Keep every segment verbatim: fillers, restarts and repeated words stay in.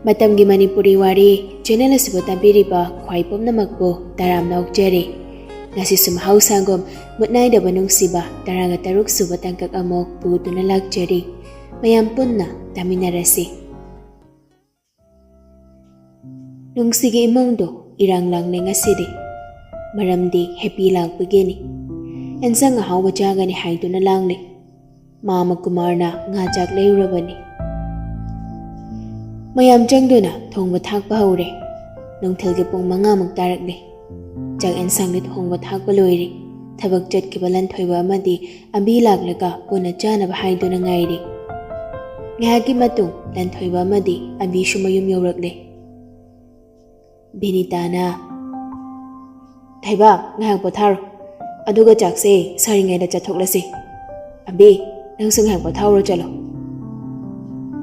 ꯃꯇꯝꯒꯤ ꯃꯅꯤꯄꯨꯔꯤ ꯋꯥꯔꯤ ꯆꯦꯅꯦꯜ ꯑꯁꯤꯕꯨ ꯇꯥꯕꯤꯔꯤꯕ ꯈ꯭ꯋꯥꯏ ꯄꯨꯝꯅꯃꯛꯄꯨ ꯇꯔꯥꯝꯅ ꯑꯣꯛꯆꯔꯤ꯫ ꯉꯁꯤꯁꯨ ꯃꯍꯧꯁꯥꯒꯨꯝ ꯃꯨꯠ ꯅꯥꯏꯗꯕ ꯅꯨꯡꯁꯤꯕ ꯇꯔꯥꯒ ꯇꯔꯨꯛ ꯁꯨꯕ ꯇꯥꯡꯀꯛ ꯑꯃꯨꯛ ꯄꯨꯗꯨꯅ ꯂꯥꯛꯆꯔꯤ꯫ ꯃꯌꯥꯝ ꯄꯨꯟꯅ ꯇꯥꯃꯤꯟꯅꯔꯁꯤ꯫ ꯅꯨꯡꯁꯤꯒꯤ ꯏꯃꯨꯡꯗꯣ ꯏꯔꯥꯡ ꯂꯥꯡꯂꯦ ꯉꯁꯤꯗꯤ꯫ ꯃꯔꯝꯗꯤ ꯍꯦꯄꯤ ꯂꯥꯛꯄꯒꯤꯅꯤ꯫ ꯑꯦꯟꯁꯥꯡ ꯑꯍꯥꯎꯕ ꯆꯥꯒꯅꯤ ꯍꯥꯏꯗꯨꯅ ꯂꯥꯡꯂꯦ꯫ ꯃꯥꯃ ꯀꯨꯃꯥꯔꯅ ꯉꯥ ꯆꯥꯛ ꯂꯩꯔꯨꯔꯕꯅꯤ꯫ ꯃꯌꯥꯝ ꯆꯪꯗꯨꯅ ꯊꯣꯡꯕ ꯊꯥꯛꯄ ꯍꯧꯔꯦ꯫ ꯅꯨꯡꯊꯤꯜꯒꯤ ꯄꯨꯡ ꯃꯉꯥꯃꯨꯛ ꯇꯥꯔꯛꯂꯦ꯫ ꯆꯥꯛ ꯑꯦꯟꯁꯥꯡꯗꯤ ꯊꯣꯡꯕ ꯊꯥꯛꯄ ꯂꯣꯏꯔꯦ꯫ ꯊꯕꯛ ꯆꯠꯈꯤꯕ ꯂꯟꯊꯣꯏꯕ ꯑꯃꯗꯤ ꯑꯕꯤ ꯂꯥꯛꯂꯒ ꯄꯨꯟꯅ ꯆꯥꯅꯕ ꯍꯥꯏꯗꯨꯅ ꯉꯥꯏꯔꯤ꯫ ꯉꯥꯏꯍꯥꯛꯀꯤ ꯃꯇꯨꯡ ꯂꯟꯊꯣꯏꯕ ꯑꯃꯗꯤ ꯑꯕꯤꯁꯨ ꯃꯌꯨꯝ ꯌꯧꯔꯛꯂꯦ꯫ ꯕꯤꯅꯤꯇꯥꯅ, "ꯊꯣꯏꯕ, ꯉꯥꯏꯍꯥꯛ ꯄꯣꯊꯥꯔꯣ꯫ ꯑꯗꯨꯒ ꯆꯥꯛꯁꯦ ꯁꯥꯔꯤꯉꯩꯗ ꯆꯥꯊꯣꯛꯂꯁꯤ꯫ ꯑꯕꯤ, ꯅꯪꯁꯨ ꯉꯥꯏꯍꯥꯛ ꯄꯣꯊꯥꯍꯧꯔꯣ ꯆꯠꯂꯣ꯫"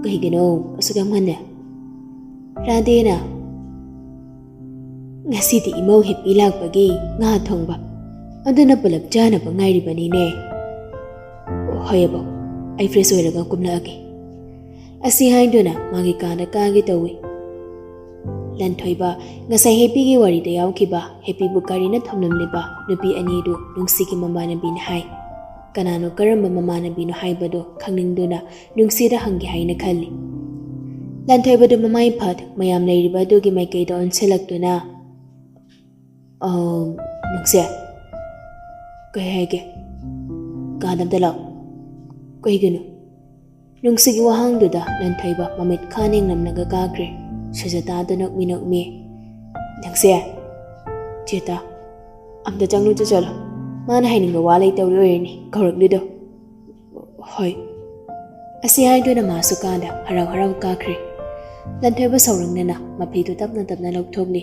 "ꯀꯩꯒꯤꯅꯣ ꯑꯁꯨꯛ ꯌꯥꯝ ꯉꯟꯅ?" ꯔꯥꯙꯦꯅ, "ꯉꯁꯤꯗꯤ ꯏꯃꯧ ꯍꯦꯄꯤ ꯂꯥꯛꯄꯒꯤ ꯉꯥ ꯊꯣꯡꯕ꯫ ꯑꯗꯨꯅ ꯄꯨꯂꯞ ꯆꯥꯅꯕ ꯉꯥꯏꯔꯤꯕꯅꯤꯅꯦ꯫" "ꯍꯣꯏ ꯑꯕꯣꯛ, ꯑꯩ ꯐ꯭ꯔꯦꯁ ꯑꯣꯏꯔꯒ ꯀꯨꯝꯂꯛꯑꯒꯦ꯫" ꯑꯁꯤ ꯍꯥꯏꯗꯨꯅ ꯃꯥꯒꯤ ꯀꯥꯗ ꯀꯥꯒꯦ ꯇꯧꯏ꯫ ꯂꯟꯊꯣꯏꯕ, ꯉꯁꯥꯏ ꯍꯦꯄꯤꯒꯤ ꯋꯥꯔꯤꯗ ꯌꯥꯎꯈꯤꯕ ꯍꯦꯄꯤꯕꯨ ꯒꯥꯔꯤꯅ ꯊꯣꯝꯂꯝꯂꯤꯕ ꯅꯨꯄꯤ ꯑꯅꯤꯗꯨ ꯅꯨꯡꯁꯤꯒꯤ ꯃꯃꯥꯟꯅꯕꯤꯅꯤ ꯍꯥꯏ꯫ ꯀꯅꯥꯅꯣ, ꯀꯔꯝꯕ ꯃꯃꯥꯟꯅꯕꯤꯅꯣ ꯍꯥꯏꯕꯗꯨ ꯈꯪꯅꯤꯡꯗꯨꯅ ꯅꯨꯡꯁꯤꯗ ꯍꯪꯒꯦ ꯍꯥꯏꯅ ꯈꯜꯂꯤ꯫ ꯂꯟꯊꯣꯏꯕꯗꯨ ꯃꯃꯥꯏ ꯐꯠ ꯃꯌꯥꯝ ꯂꯩꯔꯤꯕ ꯑꯗꯨꯒꯤ ꯃꯥꯏꯀꯩꯗ ꯑꯣꯟꯁꯤꯜꯂꯛꯇꯨꯅ, "ꯑ, ꯅꯨꯡꯁꯤ, ꯀꯩ ꯍꯥꯏꯒꯦ? ꯀꯥꯗ ꯑꯝꯇ ꯂꯥꯛꯑꯣ꯫" "ꯀꯩꯒꯤꯅꯣ?" ꯅꯨꯡꯁꯤꯒꯤ ꯋꯥꯍꯪꯗꯨꯗ ꯂꯟꯊꯣꯏꯕ ꯃꯃꯤꯠ ꯈꯥ ꯅꯦꯡꯂꯝꯂꯒ ꯀꯥꯈ꯭ꯔꯦ꯫ ꯁꯨꯖꯇꯥꯗꯨ ꯅꯣꯛꯃꯤ ꯅꯣꯛꯃꯤ, "ꯅꯨꯡꯁꯤ, ꯆꯦꯇꯥ, ꯑꯝꯇ ꯆꯪꯂꯨꯆꯣ ꯆꯠꯂꯣ꯫ ꯃꯥꯅ ꯍꯥꯏꯅꯤꯡꯕ ꯋꯥ ꯂꯩꯇꯧꯔꯤ ꯑꯣꯏꯔꯅꯤ ꯀꯧꯔꯛꯂꯤꯗꯣ꯫" "ꯍꯣꯏ꯫" ꯑꯁꯤ ꯍꯥꯏꯗꯨꯅ ꯃꯥꯁꯨ ꯀꯥꯗ ꯍꯔꯥꯎ ꯍꯔꯥꯎ ꯀꯥꯈ꯭ꯔꯦ꯫ ꯂꯟꯊꯣꯏꯕ ꯁꯥꯎꯔꯪꯅꯅ ꯃꯐꯤꯗꯨ ꯇꯞꯅ ꯇꯞꯅ ꯂꯧꯊꯣꯛꯂꯤ꯫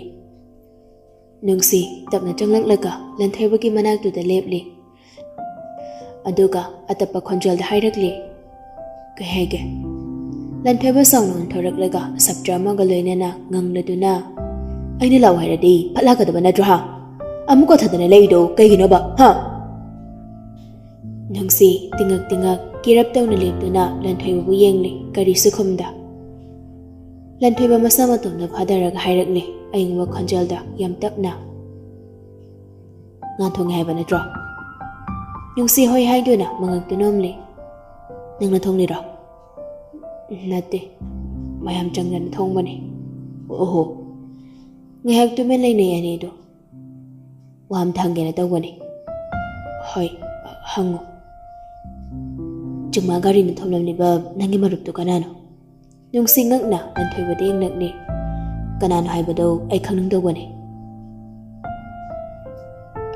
ꯅꯨꯡꯁꯤ ꯇꯞꯅ ꯆꯪꯂꯛꯂꯒ ꯂꯟꯊꯣꯏꯕꯒꯤ ꯃꯅꯥꯛꯇꯨꯗ ꯂꯦꯞꯂꯤ꯫ ꯑꯗꯨꯒ ꯑꯇꯞꯄ ꯈꯣꯟꯖꯦꯜꯗ ꯍꯥꯏꯔꯛꯂꯤ, "ꯀꯩ ꯍꯥꯏꯒꯦ?" ꯂꯟꯊꯣꯏꯕ ꯁꯥꯎꯅ ꯑꯣꯟꯊꯣꯔꯛꯂꯒ ꯁꯞꯇ꯭ꯔ ꯑꯃꯒ ꯂꯣꯏꯅꯅ ꯉꯪꯂꯗꯨꯅ, "ꯑꯩꯅ ꯂꯥꯛꯑꯣ ꯍꯥꯏꯔꯗꯤ ꯐꯠ ꯂꯥꯛꯀꯗꯕ ꯅꯠꯇ꯭ꯔꯣ ꯍꯥ? ꯑꯃꯨꯛ ꯀꯣꯊꯗꯅ ꯂꯩꯔꯤꯗꯣ ꯀꯩꯒꯤꯅꯣꯕ ꯍꯥ?" ꯅꯨꯡꯁꯤ ꯇꯤꯉꯛ ꯇꯤꯉꯛ ꯀꯤꯔꯞ ꯇꯧꯅ ꯂꯦꯞꯇꯨꯅ ꯂꯟꯊꯣꯏꯕꯕꯨ ꯌꯦꯡꯂꯤ, ꯀꯔꯤꯁꯨ ꯈꯨꯝꯗ꯫ ꯂꯟꯊꯣꯏꯕ ꯃꯁꯥ ꯃꯇꯣꯝꯗ ꯐꯥꯊꯔꯒ ꯍꯥꯏꯔꯛꯂꯦ, ꯑꯌꯤꯡꯕ ꯈꯣꯟꯖꯦꯜꯗ ꯌꯥꯝ ꯇꯞꯅ꯫ "ꯉꯥ ꯊꯣꯡꯉꯦ ꯍꯥꯏꯕ ꯅꯠꯇ꯭ꯔꯣ?" ꯅꯨꯡꯁꯤ ꯍꯣꯏ ꯍꯥꯏꯗꯨꯅ ꯃꯉꯛꯇꯨ ꯅꯣꯝꯂꯤ꯫ "ꯅꯪꯅ ꯊꯣꯡꯂꯤꯔꯣ?" "ꯅꯠꯇꯦ, ꯃꯌꯥꯝ ꯆꯪꯗꯅ ꯊꯣꯡꯕꯅꯤ꯫" "ꯑꯣꯍꯣ꯫" ꯉꯥꯏꯍꯥꯛ ꯇꯨꯃꯤꯟ ꯂꯩꯅꯩ ꯑꯅꯤꯗꯨ꯫ "ꯋꯥ ꯑꯝꯇ ꯍꯪꯒꯦꯅ ꯇꯧꯕꯅꯤ꯫" "ꯍꯣꯏ, ꯍꯪꯉꯨ꯫" "ꯆꯨꯝꯃ ꯒꯥꯔꯤꯅ ꯊꯣꯝꯂꯝꯂꯤꯕ ꯅꯪꯒꯤ ꯃꯔꯨꯞꯇꯨ ꯀꯅꯥꯅꯣ?" ꯅꯨꯡꯁꯤ ꯉꯛꯅ ꯂꯟꯊꯣꯏꯕꯗ ꯌꯦꯡꯂꯛꯂꯤ꯫ "ꯀꯅꯥꯅꯣ ꯍꯥꯏꯕꯗꯣ ꯑꯩ ꯈꯪꯅꯤꯡꯗꯧꯕꯅꯤ꯫"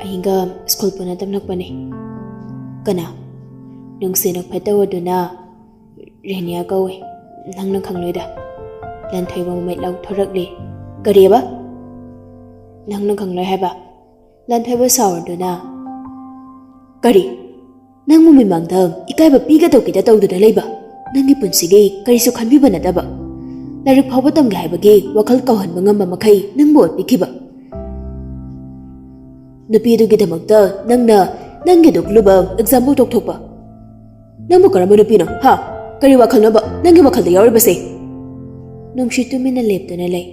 "ꯑꯩꯒ ꯁ꯭ꯀꯨꯜ ꯄꯨꯟꯅ ꯇꯝꯂꯛꯄꯅꯤ꯫" "ꯀꯅꯥ?" ꯅꯨꯡꯁꯤꯅ ꯐꯠꯇꯧ ꯑꯗꯨꯅ꯫ "ꯔꯦꯅꯤꯌꯥ ꯀꯧꯏ, ꯅꯪꯅ ꯈꯪꯂꯣꯏꯗ꯫" ꯂꯟꯊꯣꯏꯕ ꯃꯃꯤꯠ ꯂꯥꯎꯊꯣꯔꯛꯂꯤ꯫ "ꯀꯔꯤꯑꯕ? ꯅꯪꯅ ꯈꯪꯂꯣꯏ ꯍꯥꯏꯕ?" ꯂꯟꯊꯣꯏꯕ ꯁꯥꯎꯔꯗꯨꯅ꯫ "ꯀꯔꯤ? ꯅꯪꯕꯨ ꯃꯤꯃꯥꯡꯗ ꯏꯀꯥꯏꯕ ꯄꯤꯒꯗꯧꯒꯤꯗ ꯇꯧꯗꯨꯅ ꯂꯩꯕ? ꯅꯪꯒꯤ ꯄꯨꯟꯁꯤꯒꯤ ꯀꯔꯤꯁꯨ ꯈꯟꯕꯤꯕ ꯅꯠꯇꯕ? ꯂꯥꯏꯔꯤꯛ ꯐꯥꯎꯕ ꯇꯝꯒꯦ ꯍꯥꯏꯕꯒꯤ ꯋꯥꯈꯜ ꯀꯥꯎꯍꯟꯕ ꯉꯝꯕ ꯃꯈꯩ ꯅꯪꯕꯨ ꯑꯣꯠꯄꯤꯈꯤꯕ? ꯅꯨꯄꯤ ꯑꯗꯨꯒꯤꯗꯃꯛꯇ ꯅꯪꯅ ꯅꯪꯒꯤ ꯑꯗꯨꯛ ꯂꯨꯕ ꯑꯦꯛꯖꯥꯝꯕꯨ ꯇꯣꯛꯊꯣꯛꯄ? ꯅꯪꯕꯨ ꯀꯔꯝꯕ ꯅꯨꯄꯤꯅꯣ, ꯍꯥ? ꯀꯔꯤ ꯋꯥꯈꯜꯅꯣꯕ ꯅꯪꯒꯤ ꯋꯥꯈꯜꯗ ꯌꯥꯎꯔꯤꯕꯁꯦ?" ꯅꯨꯡꯁꯤ ꯇꯨꯃꯤꯟꯅ ꯂꯦꯞꯇꯨꯅ ꯂꯩ꯫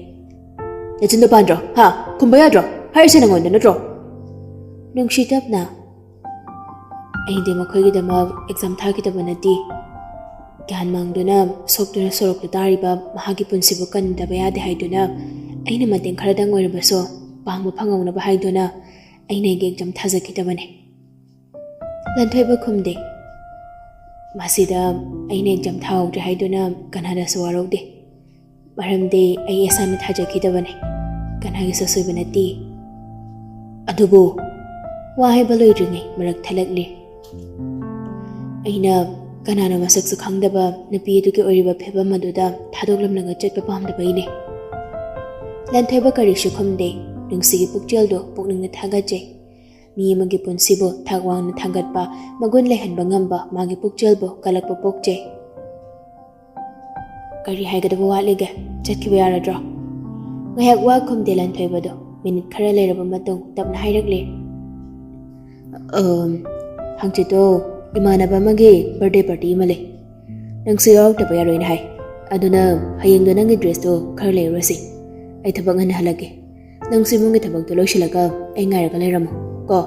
"ꯅꯆꯤꯟꯗꯣ ꯄꯥꯟꯗ꯭ꯔꯣ, ꯍꯥ? ꯈꯨꯝꯕ ꯌꯥꯗ꯭ꯔꯣ? ꯍꯥꯏꯔꯤꯁꯦ ꯅꯪꯉꯣꯟꯗ ꯅꯠꯇ꯭ꯔꯣ?" ꯅꯨꯡꯁꯤ ꯇꯞꯅ꯫ "ꯑꯩꯗꯤ ꯃꯈꯣꯏꯒꯤꯗꯃꯛ ꯑꯦꯛꯖꯥꯝ ꯊꯥꯈꯤꯗꯕ ꯅꯠꯇꯦ꯫ ꯒ꯭ꯌꯥꯟ ꯃꯥꯡꯗꯨꯅ ꯁꯣꯛꯇꯨꯅ ꯁꯣꯔꯣꯛꯇ ꯇꯥꯔꯤꯕ ꯃꯍꯥꯛꯀꯤ ꯄꯨꯟꯁꯤꯕꯨ ꯀꯟꯗꯕ ꯌꯥꯗꯦ ꯍꯥꯏꯗꯨꯅ, ꯑꯩꯅ ꯃꯇꯦꯡ ꯈꯔꯗꯪ ꯑꯣꯏꯔꯕꯁꯨ ꯄꯥꯡꯕ ꯐꯪꯍꯧꯅꯕ ꯍꯥꯏꯗꯨꯅ ꯑꯩꯅ ꯑꯩꯒꯤ ꯑꯦꯛꯖꯥꯝ ꯊꯥꯖꯈꯤꯗꯕꯅꯤ꯫" ꯂꯟꯊꯣꯏꯕ ꯈꯨꯝꯗꯦ꯫ "ꯃꯁꯤꯗ ꯑꯩꯅ ꯑꯦꯛꯖꯥꯝ ꯊꯥꯍꯧꯗ꯭ꯔꯦ ꯍꯥꯏꯗꯨꯅ ꯀꯅꯥꯗꯁꯨ ꯋꯥꯔꯧꯗꯦ꯫ ꯃꯔꯝꯗꯤ ꯑꯩ ꯏꯁꯥꯅ ꯊꯥꯖꯈꯤꯗꯕꯅꯤ꯫ ꯀꯅꯥꯒꯤꯁꯨ ꯑꯁꯣꯏꯕ ꯅꯠꯇꯦ꯫" "ꯑꯗꯨꯕꯨ꯫" ꯋꯥ ꯍꯥꯏꯕ ꯂꯣꯏꯗ꯭ꯔꯤꯉꯩ ꯃꯔꯛ ꯊꯠꯂꯛꯂꯤ꯫ "ꯑꯩꯅ ꯀꯅꯥꯅꯣ ꯃꯁꯛꯁꯨ ꯈꯪꯗꯕ ꯅꯨꯄꯤ ꯑꯗꯨꯒꯤ ꯑꯣꯏꯔꯤꯕ ꯐꯤꯕꯝ ꯑꯗꯨꯗ ꯊꯥꯗꯣꯛꯂꯝꯂꯒ ꯆꯠꯄ ꯄꯥꯝꯗꯕꯩꯅꯦ꯫" ꯂꯟꯊꯣꯏꯕ ꯀꯔꯤꯁꯨ ꯈꯨꯝꯗꯦ꯫ ꯅꯨꯡꯁꯤꯒꯤ ꯄꯨꯛꯆꯦꯜꯗꯨ ꯄꯨꯛꯅꯤꯡꯗ ꯊꯥꯒꯠꯆꯩ꯫ ꯃꯤ ꯑꯃꯒꯤ ꯄꯨꯟꯁꯤꯕꯨ ꯊꯥꯛ ꯋꯥꯡꯅ ꯊꯥꯡꯒꯠꯄ, ꯃꯒꯨꯟ ꯂꯩꯍꯟꯕ ꯉꯝꯕ ꯃꯥꯒꯤ ꯄꯨꯛꯆꯦꯜꯕꯨ ꯀꯜꯂꯛꯄ ꯄꯣꯛꯆꯩ꯫ "ꯀꯔꯤ ꯍꯥꯏꯒꯗꯕ ꯋꯥꯠꯂꯤꯒꯦ? ꯆꯠꯈꯤꯕ ꯌꯥꯔꯗ꯭ꯔꯣ?" ꯉꯥꯏꯍꯥꯛ ꯋꯥ ꯈꯨꯝꯗꯦ ꯂꯟꯊꯣꯏꯕꯗꯣ꯫ ꯃꯤꯅꯤꯠ ꯈꯔ ꯂꯩꯔꯕ ꯃꯇꯨꯡ ꯇꯞꯅ ꯍꯥꯏꯔꯛꯂꯦ꯫ "ꯑꯝ, ꯍꯪꯆꯤꯠꯇꯣ ꯏꯃꯥꯟꯅꯕ ꯑꯃꯒꯤ ꯕꯥꯔꯗꯦ ꯄꯥꯔꯇꯤ ꯑꯃ ꯂꯩ꯫ ꯅꯪꯁꯨ ꯌꯥꯎꯔꯛꯇꯕ ꯌꯥꯔꯣꯏꯅ ꯍꯥꯏ꯫ "ꯑꯗꯨꯅ ꯍꯌꯦꯡꯗꯣ ꯅꯪꯒꯤ ꯗ꯭ꯔꯦꯁꯇꯣ ꯈꯔ ꯂꯩꯔꯨꯔꯁꯤ꯫ ꯑꯩ ꯊꯕꯛ ꯉꯟꯅ ꯍꯜꯂꯛꯀꯦ꯫ ꯅꯪꯁꯨ ꯏꯃꯨꯡꯒꯤ ꯊꯕꯛꯇꯣ ꯂꯣꯏꯁꯤꯜꯂꯒ ꯑꯩ ꯉꯥꯏꯔꯒ ꯂꯩꯔꯝꯃꯣ ꯀꯣ?"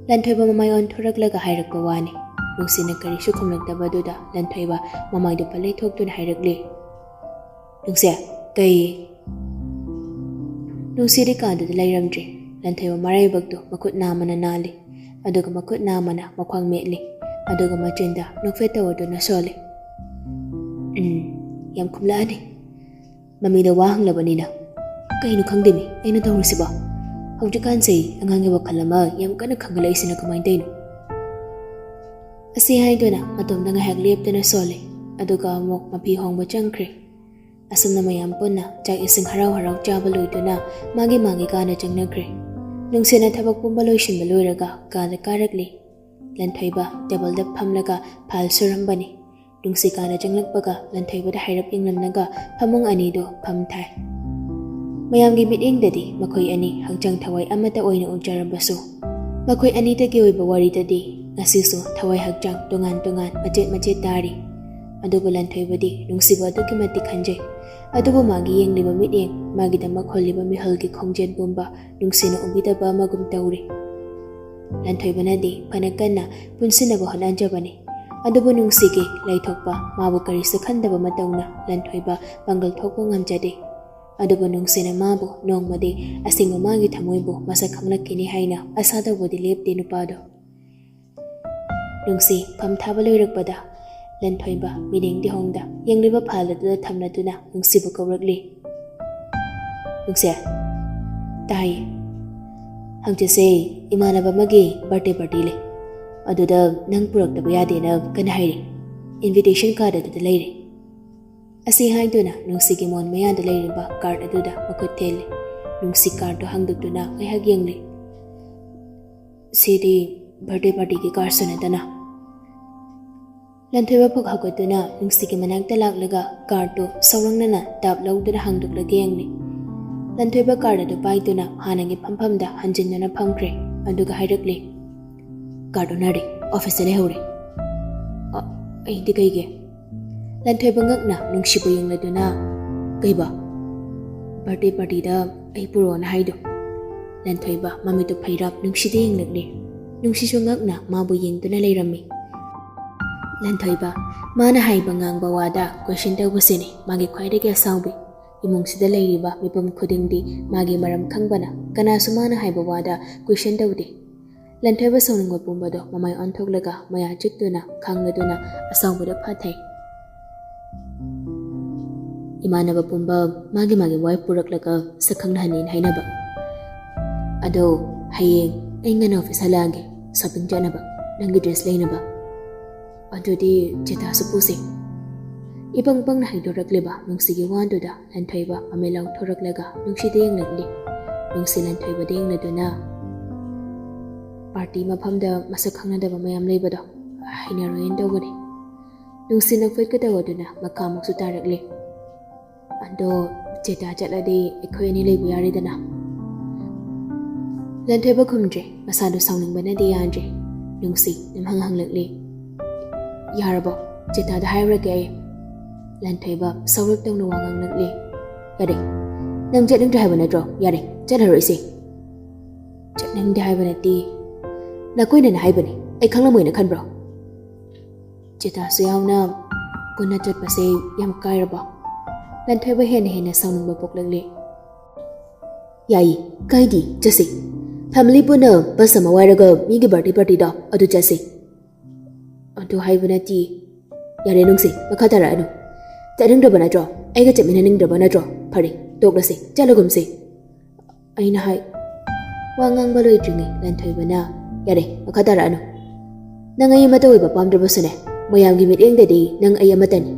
ꯂꯟꯊꯣꯏꯕ ꯃꯃꯥꯏ ꯑꯣꯟꯊꯣꯔꯛꯂꯒ ꯍꯥꯏꯔꯛꯄ ꯋꯥꯅꯤ꯫ ꯅꯨꯡꯁꯤꯅ ꯀꯔꯤꯁꯨ ꯈꯨꯝꯂꯛꯇꯕꯗꯨꯗ ꯂꯟꯊꯣꯏꯕ ꯃꯃꯥꯏꯗꯨ ꯄꯠ ꯂꯩꯊꯣꯛꯇꯨꯅ ꯍꯥꯏꯔꯛꯂꯤ, "ꯅꯨꯡꯁꯤ, ꯀꯩ?" ꯅꯨꯡꯁꯤꯗꯤ ꯀꯥꯗꯨꯗ ꯂꯩꯔꯝꯗ꯭ꯔꯦ꯫ ꯂꯟꯊꯣꯏꯕ ꯃꯔꯥꯏꯕꯛꯇꯨ ꯃꯈꯨꯠ ꯅꯥꯝꯃꯅ ꯅꯥꯜꯂꯤ, ꯑꯗꯨꯒ ꯃꯈꯨꯠ ꯅꯥꯝꯃꯅ ꯃꯈ꯭ꯋꯥꯡ ꯃꯦꯠꯂꯤ, ꯑꯗꯨꯒ ꯃꯆꯤꯟꯗ ꯅꯣꯛꯐꯦꯠ ꯇꯧꯗꯨꯅ ꯁꯣꯜꯂꯤ꯫ "ꯎꯝ, ꯌꯥꯝ ꯈꯨꯝꯂꯛꯑꯅꯤ꯫ ꯃꯃꯤꯗ ꯋꯥ ꯍꯪꯂꯕꯅꯤꯅ꯫ ꯀꯩꯅꯣ ꯈꯪꯗꯦꯃꯤ ꯑꯩꯅ ꯇꯧꯔꯤꯁꯤꯕꯣ? ꯍꯧꯖꯤꯛꯀꯥꯟꯁꯦ ꯑꯉꯥꯡꯒꯤ ꯋꯥꯈꯜ ꯑꯃ ꯌꯥꯝ ꯀꯟꯅ ꯈꯟꯒꯠꯂꯛꯏꯁꯤꯅ ꯀꯃꯥꯏꯅ ꯇꯧꯔꯤꯅꯣ?" ꯑꯁꯤ ꯍꯥꯏꯗꯨꯅ ꯃꯇꯣꯝꯗ ꯉꯥꯏꯍꯥꯛ ꯂꯦꯞꯇꯅ ꯁꯣꯜꯂꯤ, ꯑꯗꯨꯒ ꯑꯃꯨꯛ ꯃꯐꯤ ꯍꯣꯡꯕ ꯆꯪꯈ꯭ꯔꯦ꯫ ꯑꯁꯨꯝꯅ ꯃꯌꯥꯝ ꯄꯨꯟꯅ ꯆꯥꯛ ꯏꯁꯤꯡ ꯍꯔꯥꯎ ꯍꯔꯥꯎ ꯆꯥꯕ ꯂꯣꯏꯗꯨꯅ ꯃꯥꯒꯤ ꯃꯥꯒꯤ ꯀꯥꯗ ꯆꯪꯅꯈ꯭ꯔꯦ꯫ ꯅꯨꯡꯁꯤꯅ ꯊꯕꯛ ꯄꯨꯝꯕ ꯂꯣꯏꯁꯤꯟꯕ ꯂꯣꯏꯔꯒ ꯀꯥꯗ ꯀꯥꯔꯛꯂꯤ꯫ ꯂꯟꯊꯣꯏꯕ ꯇꯦꯕꯜꯗ ꯐꯝꯂꯒ ꯐꯥꯏꯜ ꯁꯨꯔꯝꯕꯅꯤ꯫ ꯅꯨꯡꯁꯤ ꯀꯥꯗ ꯆꯪꯂꯛꯄꯒ ꯂꯟꯊꯣꯏꯕꯗ ꯍꯥꯏꯔꯞ ꯌꯦꯡꯂꯝꯂꯒ ꯐꯃꯨꯡ ꯑꯅꯤꯗꯨ ꯐꯝ ꯊꯥꯏ꯫ ꯃꯌꯥꯝꯒꯤ ꯃꯤꯠꯌꯦꯡꯗꯗꯤ ꯃꯈꯣꯏ ꯑꯅꯤ ꯍꯛꯆꯥꯡ ꯊꯋꯥꯏ ꯑꯃꯠꯇ ꯑꯣꯏꯅ ꯎꯖꯔꯕꯁꯨ, ꯃꯈꯣꯏ ꯑꯅꯤꯗꯒꯤ ꯑꯣꯏꯕ ꯋꯥꯔꯤꯗꯗꯤ ꯉꯁꯤꯁꯨ ꯊꯋꯥꯏ ꯍꯛꯆꯥꯡ ꯇꯣꯉꯥꯟ ꯇꯣꯉꯥꯟ ꯃꯆꯦꯠ ꯃꯆꯦꯠ ꯇꯥꯔꯤ꯫ ꯑꯗꯨꯕꯨ ꯂꯟꯊꯣꯏꯕꯗꯤ ꯅꯨꯡꯁꯤꯕ ꯑꯗꯨꯛꯀꯤ ꯃꯇꯤꯛ ꯈꯟꯖꯩ꯫ ꯑꯗꯨꯕꯨ ꯃꯥꯒꯤ ꯌꯦꯡꯂꯤꯕ ꯃꯤꯠꯌꯦꯡ, ꯃꯥꯒꯤꯗꯃꯛ ꯍꯣꯜꯂꯤꯕ ꯃꯤꯍꯨꯜꯒꯤ ꯈꯣꯡꯖꯦꯜ ꯄꯨꯝꯕ ꯅꯨꯡꯁꯤꯅ ꯎꯕꯤꯗꯕ ꯑꯃꯒꯨꯝ ꯇꯧꯔꯤ꯫ ꯂꯟꯊꯣꯏꯕꯅꯗꯤ ꯐꯅ ꯀꯟꯅ ꯄꯨꯟꯁꯤꯟꯅꯕ ꯍꯣꯠꯅꯖꯕꯅꯤ꯫ ꯑꯗꯨꯕꯨ ꯅꯨꯡꯁꯤꯒꯤ ꯂꯩꯊꯣꯛꯄ, ꯃꯥꯕꯨ ꯀꯔꯤꯁꯨ ꯈꯟꯗꯕ ꯃꯇꯧꯅ ꯂꯟꯊꯣꯏꯕ ꯄꯥꯡꯒꯜ ꯊꯣꯛꯄ ꯉꯝꯖꯗꯦ꯫ ꯑꯗꯨꯕꯨ ꯅꯨꯡꯁꯤꯅ ꯃꯥꯕꯨ ꯅꯣꯡꯃꯗꯤ ꯑꯁꯦꯡꯕ ꯃꯥꯒꯤ ꯊꯃꯣꯏꯕꯨ ꯃꯁꯛ ꯈꯪꯂꯛꯈꯤꯅꯤ ꯍꯥꯏꯅ ꯑꯁꯥ ꯇꯧꯕꯗꯤ ꯂꯦꯞꯇꯦ ꯅꯨꯄꯥꯗꯣ꯫ ꯅꯨꯡꯁꯤ ꯐꯝ ꯊꯥꯕ ꯂꯣꯏꯔꯛꯄꯗ ꯂꯟꯊꯣꯏꯕ ꯃꯤꯠꯌꯦꯡꯗꯤ ꯍꯣꯡꯗ ꯌꯦꯡꯂꯤꯕ ꯐꯥꯏꯜ ꯑꯗꯨꯗ ꯊꯝꯂꯗꯨꯅ ꯅꯨꯡꯁꯤꯕꯨ ꯀꯧꯔꯛꯂꯤ꯫ "ꯅꯨꯡꯁꯤ꯫" "ꯇꯥꯏꯌꯦ꯫" "ꯍꯪꯆꯤꯠꯁꯦ ꯏꯃꯥꯟꯅꯕ ꯑꯃꯒꯤ ꯕꯥꯔꯗꯦ ꯄꯥꯔꯇꯤ ꯂꯩ꯫ ꯑꯗꯨꯗ ꯅꯪ ꯄꯨꯔꯛꯇꯕ ꯌꯥꯗꯦꯅ ꯀꯟꯅ ꯍꯥꯏꯔꯤ꯫ ꯏꯟꯚꯤꯇꯦꯁꯟ ꯀꯥꯔꯗ ꯑꯗꯨꯗ ꯂꯩꯔꯦ꯫" ꯑꯁꯤ ꯍꯥꯏꯗꯨꯅ ꯅꯨꯡꯁꯤꯒꯤ ꯃꯣꯟ ꯃꯌꯥꯗ ꯂꯩꯔꯤꯕ ꯀꯥꯔꯗ ꯑꯗꯨꯗ ꯃꯈꯨꯠ ꯊꯦꯜꯂꯤ꯫ ꯅꯨꯡꯁꯤ ꯀꯥꯔꯗꯇꯨ ꯍꯥꯡꯗꯣꯛꯇꯨꯅ ꯉꯥꯏꯍꯥꯛ ꯌꯦꯡꯂꯤ꯫ "ꯁꯤꯗꯤ ꯕꯥꯔꯗꯦ ꯄꯥꯔꯇꯤꯒꯤ ꯀꯥꯔꯗꯁꯨ ꯅꯠꯇꯅ꯫" ꯂꯟꯊꯣꯏꯕ ꯐꯛ ꯍꯧꯒꯠꯇꯨꯅ ꯅꯨꯡꯁꯤꯒꯤ ꯃꯅꯥꯛꯇ ꯂꯥꯛꯂꯒ ꯀꯥꯔꯗꯇꯨ ꯁꯧꯔꯪꯅꯅ ꯇꯥꯞ ꯂꯧꯗꯨꯅ ꯍꯥꯡꯗꯣꯛꯂꯒ ꯌꯦꯡꯂꯤ꯫ ꯂꯟꯊꯣꯏꯕ ꯀꯥꯔꯗ ꯑꯗꯨ ꯄꯥꯏꯗꯨꯅ ꯍꯥꯟꯅꯒꯤ ꯐꯝꯐꯝꯗ ꯍꯟꯖꯤꯟꯗꯨꯅ ꯐꯝꯈ꯭ꯔꯦ꯫ ꯑꯗꯨꯒ ꯍꯥꯏꯔꯛꯂꯤ, "ꯀꯥꯔꯗ ꯑꯣꯟꯅꯔꯦ, ꯑꯣꯐꯤꯁꯇ ꯂꯩꯍꯧꯔꯦ꯫" "ꯑ, ꯑꯩꯗꯤ ꯀꯩꯒꯤ?" ꯂꯟꯊꯣꯏꯕ ꯉꯛꯅ ꯅꯨꯡꯁꯤꯕꯨ ꯌꯦꯡꯂꯗꯨꯅ, "ꯀꯩꯕ? ꯕꯥꯔꯗꯦ ꯄꯥꯔꯇꯤꯗ ꯑꯩ ꯄꯨꯔꯛꯑꯣꯅ ꯍꯥꯏꯗꯣ?" ꯂꯟꯊꯣꯏꯕ ꯃꯃꯤꯠꯇꯨ ꯐꯩꯔꯞ ꯅꯨꯡꯁꯤꯗ ꯌꯦꯡꯂꯛꯂꯦ꯫ ꯅꯨꯡꯁꯤꯁꯨ ꯉꯛꯅ ꯃꯥꯕꯨ ꯌꯦꯡꯗꯨꯅ ꯂꯩꯔꯝꯃꯤ꯫ ꯂꯟꯊꯣꯏꯕ, ꯃꯥꯅ ꯍꯥꯏꯕ ꯉꯥꯡꯕ ꯋꯥꯗ ꯀꯣꯏꯁꯟ ꯇꯧꯕꯁꯤꯅꯤ ꯃꯥꯒꯤ ꯈ꯭ꯋꯥꯏꯗꯒꯤ ꯑꯁꯥꯎꯕꯤ꯫ ꯏꯃꯨꯡꯁꯤꯗ ꯂꯩꯔꯤꯕ ꯃꯤꯄꯨꯝ ꯈꯨꯗꯤꯡꯗꯤ ꯃꯥꯒꯤ ꯃꯔꯝ ꯈꯪꯕꯅ ꯀꯅꯥꯁꯨ ꯃꯥꯅ ꯍꯥꯏꯕ ꯋꯥꯗ ꯀꯣꯏꯁꯟ ꯇꯧꯗꯦ꯫ ꯂꯟꯊꯣꯏꯕ ꯁꯥꯎꯅꯤꯡꯕ ꯄꯨꯝꯕꯗꯣ ꯃꯃꯥꯏ ꯑꯣꯟꯊꯣꯛꯂꯒ ꯃꯌꯥ ꯆꯤꯛꯇꯨꯅ ꯈꯥꯡꯂꯗꯨꯅ ꯑꯁꯥꯎꯕꯗ ꯐꯥꯊꯩ꯫ ꯏꯃꯥꯟꯅꯕ ꯄꯨꯝꯕ ꯃꯥꯒꯤ ꯃꯥꯒꯤ ꯋꯥꯏꯐ ꯄꯨꯔꯛꯂꯒ ꯁꯛ ꯈꯪꯅꯍꯟꯅꯤꯅ ꯍꯥꯏꯅꯕ꯫ "ꯑꯗꯣ ꯍꯌꯦꯡ ꯑꯩ ꯉꯟꯅ ꯑꯣꯐꯤꯁ ꯍꯜꯂꯛꯑꯒꯦ, ꯁꯣꯄꯤꯡ ꯆꯠꯅꯕ, ꯅꯪꯒꯤ ꯗ꯭ꯔꯦꯁ ꯂꯩꯅꯕ꯫ ꯑꯗꯨꯗꯤ ꯆꯦꯇꯥꯁꯨ ꯄꯨꯁꯦ꯫" ꯏꯄꯪ ꯄꯪꯅ ꯍꯥꯏꯗꯣꯔꯛꯂꯤꯕ ꯅꯨꯡꯁꯤꯒꯤ ꯋꯥꯗꯨꯗ ꯂꯟꯊꯣꯏꯕ ꯃꯃꯤꯠ ꯂꯥꯎꯊꯣꯔꯛꯂꯒ ꯅꯨꯡꯁꯤꯗ ꯌꯦꯡꯂꯛꯂꯤ꯫ ꯅꯨꯡꯁꯤ ꯂꯟꯊꯣꯏꯕꯗ ꯌꯦꯡꯂꯗꯨꯅ, "ꯄꯥꯔꯇꯤ ꯃꯐꯝꯗ ꯃꯁꯛ ꯈꯪꯅꯗꯕ ꯃꯌꯥꯝ ꯂꯩꯕꯗꯣ ꯍꯩꯅꯔꯣꯏꯅ ꯇꯧꯕꯅꯤ꯫" ꯅꯨꯡꯁꯤꯅ ꯐꯨꯠꯀ ꯇꯧꯔꯗꯨꯅ ꯃꯈꯥꯃꯨꯛꯁꯨ ꯇꯥꯔꯛꯂꯤ꯫ "ꯑꯗꯣ ꯆꯦꯇꯥ ꯆꯠꯂꯗꯤ ꯑꯩꯈꯣꯏ ꯑꯅꯤ ꯂꯩꯕ ꯌꯥꯔꯦꯗꯅ?" ꯂꯟꯊꯣꯏꯕ ꯈꯨꯝꯗ꯭ꯔꯦ꯫ ꯃꯁꯥꯗꯨ ꯁꯥꯎꯅꯤꯡꯕꯅꯗꯤ ꯌꯥꯗ꯭ꯔꯦ꯫ ꯅꯨꯡꯁꯤ ꯅꯝꯍꯪ ꯍꯪꯂꯛꯂꯤ꯫ "ꯌꯥꯔꯕꯣ? ꯆꯦꯇꯥꯗ ꯍꯥꯏꯔꯨꯔꯒꯦ ꯑꯩ꯫" ꯂꯟꯊꯣꯏꯕ ꯁꯧꯔꯞ ꯇꯧꯅ ꯋꯥ ꯉꯥꯡꯂꯛꯂꯤ꯫ "ꯌꯥꯔꯦ, ꯅꯪ ꯆꯠꯅꯤꯡꯗ꯭ꯔꯦ ꯍꯥꯏꯕ ꯅꯠꯇ꯭ꯔꯣ? ꯌꯥꯔꯦ, ꯆꯠꯂꯔꯣꯏꯁꯦ꯫" "ꯆꯠꯅꯤꯡꯗꯦ ꯍꯥꯏꯕ ꯅꯠꯇꯦ, ꯅꯀꯣꯏꯅꯅ ꯍꯥꯏꯕꯅꯤ, ꯑꯩ ꯈꯪꯂꯝꯃꯣꯏꯅ ꯈꯟꯕ꯭ꯔꯣ?" ꯆꯦꯇꯥꯁꯨ ꯌꯥꯎꯅ ꯄꯨꯟꯅ ꯆꯠꯄꯁꯦ ꯌꯥꯝ ꯀꯥꯏꯔꯕꯣ? ꯂꯟꯊꯣꯏꯕ ꯍꯦꯟꯅ ꯍꯦꯟꯅ ꯁꯥꯎꯅꯤꯡꯕ ꯄꯣꯛꯂꯛꯂꯦ꯫ "ꯌꯥꯏꯌꯦ, ꯀꯥꯏꯗꯦ, ꯆꯠꯁꯦ꯫ ꯐꯦꯃꯤꯂꯤ ꯄꯨꯟꯅ ꯕꯁ ꯑꯃ ꯋꯥꯏꯔꯒ ꯃꯤꯒꯤ ꯕꯥꯔꯗꯦ ꯄꯥꯔꯇꯤꯗꯣ ꯑꯗꯨ ꯆꯠꯁꯦ꯫" "ꯑꯗꯨ ꯍꯥꯏꯕ ꯅꯠꯇꯦ꯫" "ꯌꯥꯔꯦ ꯅꯨꯡꯁꯤ, ꯃꯈꯥ ꯇꯥꯔꯛꯑꯅꯨ꯫ ꯆꯠꯅꯤꯡꯗ꯭ꯔꯕ ꯅꯠꯇ꯭ꯔꯣ? ꯑꯩꯒ ꯆꯠꯃꯤꯟꯅꯅꯤꯡꯗ꯭ꯔꯕ ꯅꯠꯇ꯭ꯔꯣ? ꯐꯔꯦ, ꯇꯣꯛꯂꯁꯦ, ꯆꯠꯂꯒꯨꯝꯁꯦ꯫" ꯑꯩꯅ ꯍꯥꯏ꯫ ꯋꯥ ꯉꯥꯡꯕ ꯂꯣꯏꯗ꯭ꯔꯤꯉꯩ ꯂꯟꯊꯣꯏꯕꯅ, "ꯌꯥꯔꯦ, ꯃꯈꯥ ꯇꯥꯔꯛꯑꯅꯨ꯫ ꯅꯪ ꯑꯩ ꯑꯃꯠꯇ ꯑꯣꯏꯕ ꯄꯥꯝꯗ꯭ꯔꯕꯁꯨꯅꯦ, ꯃꯌꯥꯝꯒꯤ ꯃꯤꯠꯌꯦꯡꯗꯗꯤ ꯅꯪ ꯑꯩ ꯑꯃꯠꯇꯅꯤ꯫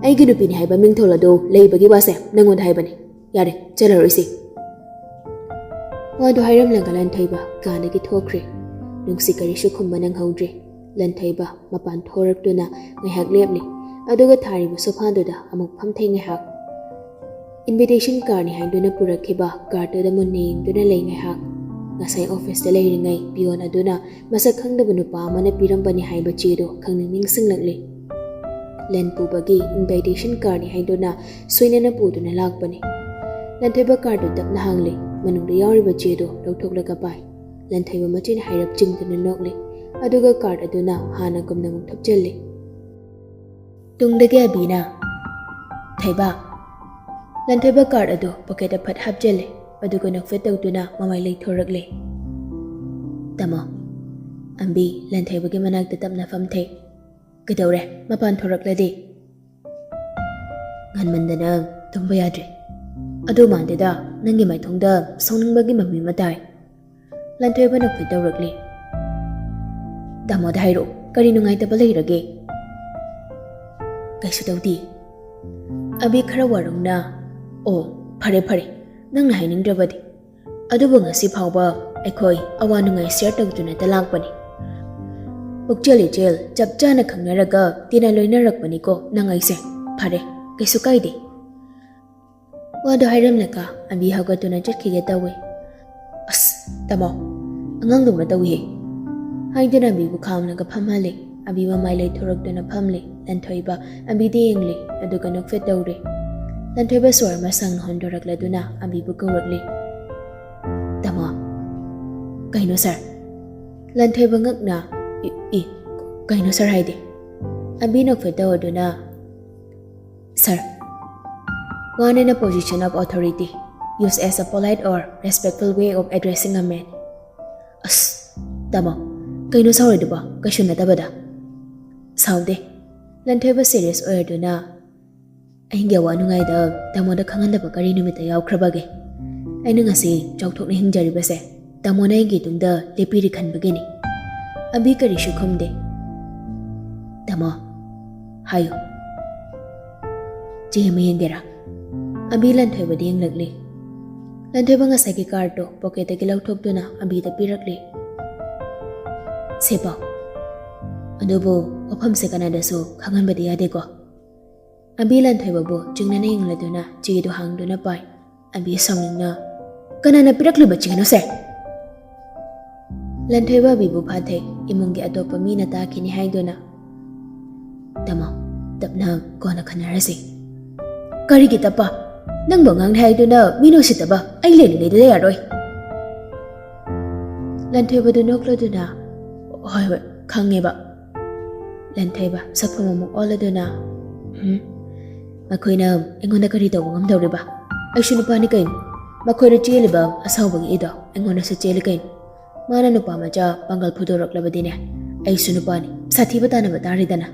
ꯑꯩꯒꯤ ꯅꯨꯄꯤꯅꯤ ꯍꯥꯏꯕ ꯃꯤꯡꯊꯣꯜ ꯑꯗꯨ ꯂꯩꯕꯒꯤ ꯋꯥꯁꯦ ꯅꯪꯉꯣꯟꯗ ꯍꯥꯏꯕꯅꯤ꯫ ꯌꯥꯔꯦ, ꯆꯠꯂꯔꯣꯏꯁꯤ꯫" ꯋꯥꯗꯨ ꯍꯥꯏꯔꯝꯂꯒ ꯂꯟꯊꯣꯏꯕ ꯀꯥꯗꯒꯤ ꯊꯣꯛꯈ꯭ꯔꯦ꯫ ꯅꯨꯡꯁꯤ ꯀꯔꯤꯁꯨ ꯈꯨꯝꯕ ꯅꯪꯍꯧꯗ꯭ꯔꯦ꯫ ꯂꯟꯊꯣꯏꯕ ꯃꯄꯥꯟ ꯊꯣꯔꯛꯇꯨꯅ ꯉꯥꯏꯍꯥꯛ ꯂꯦꯞꯂꯤ, ꯑꯗꯨꯒ ꯊꯥꯔꯤꯕ ꯁꯣꯐꯥꯗꯨꯗ ꯑꯃꯨꯛ ꯐꯝꯊꯩ ꯉꯥꯏꯍꯥꯛ꯫ ꯏꯟꯚꯤꯇꯦꯁꯟ ꯀꯥꯔꯗꯅꯤ ꯍꯥꯏꯗꯨꯅ ꯄꯨꯔꯛꯈꯤꯕ ꯀꯥꯔꯗꯇꯨꯗ ꯃꯨꯟꯅ ꯌꯦꯡꯗꯨꯅ ꯂꯩ ꯉꯥꯏꯍꯥꯛ꯫ ꯉꯁꯥꯏ ꯑꯣꯐꯤꯁꯇ ꯂꯩꯔꯤꯉꯩ ꯄꯤꯌꯣꯟ ꯑꯗꯨꯅ ꯃꯁꯛ ꯈꯪꯗꯕ ꯅꯨꯄꯥ ꯑꯃꯅ ꯄꯤꯔꯝꯕꯅꯤ ꯍꯥꯏꯕ ꯆꯦꯗꯨ ꯈꯪꯅꯤꯡ ꯅꯤꯡꯁꯤꯡꯂꯛꯂꯤ꯫ ꯂꯟ ꯄꯨꯕꯒꯤ invitation cardꯅꯤ ꯍꯥꯏꯗꯨꯅ ꯁꯣꯏꯅꯅ ꯄꯨꯗꯨꯅ ꯂꯥꯛꯄꯅꯤ꯫ ꯂꯟꯊꯣꯏꯕ cardꯗꯨ ꯇꯞꯅ ꯍꯥꯡꯂꯦ꯫ ꯃꯅꯨꯡꯗ ꯌꯥꯎꯔꯤꯕ ꯆꯦꯗꯨ ꯂꯧꯊꯣꯛꯂꯒ ꯄꯥꯏ꯫ ꯂꯟꯊꯣꯏꯕ ꯃꯆꯤꯟ ꯍꯥꯏꯔꯞ ꯆꯤꯡꯗꯨꯅ ꯅꯣꯛꯂꯦ꯫ ꯑꯗꯨꯒ card ꯑꯗꯨꯅ ꯍꯥꯟꯅꯒꯨꯝꯅ ꯑꯃꯨꯛ ꯊꯨꯞꯆꯜꯂꯦ꯫ ꯇꯨꯡꯗꯒꯤ ꯑꯕꯤꯅ, "ꯊꯣꯏꯕ!" ꯂꯟꯊꯣꯏꯕ card ꯑꯗꯨ pocketꯇ ꯐꯠ ꯍꯥꯞꯆꯜꯂꯦ꯫ ꯑꯗꯨꯒ ꯅꯣꯛꯐꯦꯠ ꯇꯧꯗꯨꯅ ꯃꯃꯥꯏ ꯂꯩꯊꯣꯔꯛꯂꯦ꯫ "ꯇꯥꯃꯣ!" ꯑꯝꯕꯤ ꯂꯟꯊꯣꯏꯕꯒꯤ ꯃꯅꯥꯛꯇ ꯇꯞꯅ ꯐꯝꯊꯩ꯫ "ꯀꯩꯗꯧꯔꯦ? ꯃꯄꯥꯟ ꯊꯣꯔꯛꯂꯗꯤ?" "ꯉꯟꯃꯟꯗꯅ ꯇꯨꯝꯕ ꯌꯥꯗ꯭ꯔꯦ꯫ ꯑꯗꯨ ꯃꯥꯟꯗꯦꯗ, ꯅꯪꯒꯤ ꯃꯥꯏꯊꯣꯡꯗ ꯁꯥꯎꯅꯤꯡꯕꯒꯤ ꯃꯃꯤ ꯑꯃ ꯇꯥꯏ꯫" ꯂꯟꯊꯣꯏꯕ ꯅꯣꯛꯐꯦꯠ ꯇꯧꯔꯛꯂꯦ꯫ "ꯇꯥꯃꯣꯗ ꯍꯥꯏꯔꯛꯑꯣ, ꯀꯔꯤ ꯅꯨꯡꯉꯥꯏꯇꯕ ꯂꯩꯔꯒꯦ?" "ꯀꯩꯁꯨ ꯇꯧꯗꯦ꯫" ꯑꯕꯤ ꯈꯔ ꯋꯥꯔꯧꯅ, "ꯑꯣ, ꯐꯔꯦ ꯐꯔꯦ, ꯅꯪꯅ ꯍꯥꯏꯅꯤꯡꯗ꯭ꯔꯕꯗꯤ꯫ ꯑꯗꯨꯕꯨ ꯉꯁꯤ ꯐꯥꯎꯕ ꯑꯩꯈꯣꯏ ꯑꯋꯥ ꯅꯨꯡꯉꯥꯏ share ꯇꯧꯗꯨꯅꯇ ꯂꯥꯛꯄꯅꯤ꯫ ꯄꯨꯛꯆꯦꯜ ꯏꯆꯦꯜ ꯆꯞ ꯆꯥꯅ ꯈꯪꯅꯔꯒ ꯇꯤꯟꯅ ꯂꯣꯏꯅꯔꯛꯄꯅꯤꯀꯣ ꯅꯪ ꯑꯩꯁꯦ꯫ ꯐꯔꯦ, ꯀꯩꯁꯨ ꯀꯥꯏꯗꯦ꯫" ꯋꯥꯗꯣ ꯍꯥꯏꯔꯝꯂꯒ ꯑꯕꯤ ꯍꯧꯒꯠꯇꯨꯅ ꯆꯠꯈꯤꯒꯦ ꯇꯧꯏ꯫ "ꯑꯁ, ꯇꯥꯃꯣ, ꯑꯉꯥꯡꯗꯧꯅ ꯇꯧꯏꯍꯦ!" ꯍꯥꯏꯗꯨꯅ ꯑꯕꯤꯕꯨ ꯈꯥꯝꯂꯒ ꯐꯝꯍꯜꯂꯦ꯫ ꯑꯕꯤ ꯃꯃꯥꯏ ꯂꯩꯊꯣꯔꯛꯇꯨꯅ ꯐꯝꯂꯦ꯫ ꯂꯟꯊꯣꯏꯕ ꯑꯕꯤꯗ ꯌꯦꯡꯂꯦ, ꯑꯗꯨꯒ ꯅꯣꯛꯐꯦꯠ ꯇꯧꯔꯦ꯫ ꯂꯟꯊꯣꯏꯕ ꯁꯣꯔ ꯑꯃ ꯁꯥꯡꯅ ꯍꯣꯟꯗꯣꯔꯛꯂꯗꯨꯅ ꯑꯕꯤꯕꯨ ꯀꯧꯔꯛꯂꯦ꯫ "ꯇꯥꯃꯣ!" "ꯀꯩꯅꯣ sir?" ꯂꯟꯊꯣꯏꯕ ꯉꯛꯅ, "ꯏ, ꯏ, ꯀꯩꯅꯣ sir ꯍꯥꯏꯗꯤ?" ꯑꯕꯤ ꯅꯣꯛꯐꯦꯠ ꯇꯧꯔꯗꯨꯅ, "Sir, one in a position of authority, used as a polite or respectful way of addressing a man." "ꯑꯁ, ꯇꯥꯃꯣ, ꯀꯩꯅꯣ ꯁꯥꯎꯔꯤꯗꯨꯕꯣ? ꯀꯩꯁꯨ ꯅꯠꯇꯕꯗ꯫" "ꯁꯥꯎꯗꯦ꯫" ꯂꯟꯊꯣꯏꯕ serious ꯑꯣꯏꯔꯗꯨꯅ, "ꯑꯩꯒꯤ ꯑꯋꯥ ꯅꯨꯡꯉꯥꯏꯗ ꯇꯥꯃꯣꯗ ꯈꯪꯍꯟꯗꯕ ꯀꯔꯤ ꯅꯨꯃꯤꯠꯇ ꯌꯥꯎꯈ꯭ꯔꯕꯒꯦ? ꯑꯩꯅ ꯉꯁꯤ ꯆꯥꯎꯊꯣꯛꯅ ꯍꯤꯡꯖꯔꯤꯕꯁꯦ ꯇꯥꯃꯣꯅ ꯑꯩꯒꯤ ꯇꯨꯡꯗ ꯂꯦꯞꯄꯤꯔꯤ ꯈꯟꯕꯒꯤꯅꯤ꯫" ꯑꯕꯤ ꯀꯔꯤꯁꯨ ꯈꯨꯝꯗꯦ꯫ "ꯇꯥꯃꯣ, ꯍꯥꯏꯌꯨ꯫" "ꯆꯦ ꯑꯃ ꯌꯦꯡꯒꯦꯔꯥ?" ꯑꯕꯤ ꯂꯟꯊꯣꯏꯕꯗ ꯌꯦꯡꯂꯛꯂꯤ꯫ ꯂꯟꯊꯣꯏꯕ ꯉꯁꯥꯏꯒꯤ cardꯇꯣ pocketꯇꯒꯤ ꯂꯧꯊꯣꯛꯇꯨꯅ ꯑꯕꯤꯗ ꯄꯤꯔꯛꯂꯤ꯫ "ꯁꯦ ꯄꯥꯎ꯫ ꯑꯗꯨꯕꯨ ꯋꯥꯐꯝꯁꯦ ꯀꯅꯥꯗꯁꯨ ꯈꯪꯍꯟꯕꯗꯤ ꯌꯥꯗꯦꯀꯣ?" ꯑꯕꯤ ꯂꯟꯊꯣꯏꯕꯕꯨ ꯆꯤꯡꯅꯅ ꯌꯦꯡꯂꯗꯨꯅ ꯆꯦꯗꯨ ꯍꯥꯡꯗꯨꯅ ꯄꯥꯏ꯫ ꯑꯕꯤ ꯁꯥꯎꯅꯤꯡꯅ, "ꯀꯅꯥꯅ ꯄꯤꯔꯛꯂꯤꯕ ꯆꯦꯅꯣꯁꯦ?" ꯂꯟꯊꯣꯏꯕ ꯑꯕꯤꯕꯨ ꯐꯥꯊꯩ, ꯏꯃꯨꯡꯒꯤ ꯑꯇꯣꯞꯄ ꯃꯤꯅ ꯇꯥꯈꯤꯅꯤ ꯍꯥꯏꯗꯨꯅ꯫ "ꯇꯥꯃꯣ, ꯇꯞꯅ ꯀꯣꯟꯅ ꯈꯟꯅꯔꯁꯤ꯫ ꯀꯔꯤꯒꯤ ꯇꯞꯄ? ꯅꯪꯕꯨ ꯑꯉꯥꯡꯅꯤ ꯍꯥꯏꯗꯨꯅ ꯃꯤꯅ ꯎꯁꯤꯠꯇꯕ ꯑꯩ ꯂꯩꯔꯤꯉꯩꯗꯨꯗ ꯌꯥꯔꯣꯏ꯫ ꯂꯟꯊꯣꯏꯕꯗꯨ ꯅꯣꯛꯂꯗꯨꯅ, "ꯍꯣꯏ, ꯍꯣꯏ, ꯈꯪꯉꯦꯕ꯫" ꯂꯟꯊꯣꯏꯕ ꯁꯛꯐꯝ ꯑꯃꯨꯛ ꯑꯣꯜꯂꯗꯨꯅ, "ꯎꯝ, ꯃꯈꯣꯏꯅ ꯑꯩꯉꯣꯟꯗ ꯀꯔꯤ ꯇꯧꯕ ꯉꯝꯗꯧꯔꯤꯕ? ꯑꯩꯁꯨ ꯅꯨꯄꯥꯅꯤ ꯀꯩꯅꯣ꯫ ꯃꯈꯣꯏꯗ ꯆꯦꯜꯂꯤꯕ ꯑꯁꯥꯎꯕꯒꯤ ꯏꯗꯣ ꯑꯩꯉꯣꯟꯗꯁꯨ ꯆꯦꯜꯂꯤ ꯀꯩꯅꯣ꯫ ꯃꯥꯅ ꯅꯨꯄꯥ ꯃꯆꯥ ꯄꯥꯡꯒꯜ ꯐꯨꯗꯣꯔꯛꯂꯕꯗꯤꯅꯦ, ꯑꯩꯁꯨ ꯅꯨꯄꯥꯅꯤ, ꯁꯥꯊꯤꯕ ꯇꯥꯟꯅꯕ ꯇꯥꯔꯦꯗꯅ꯫"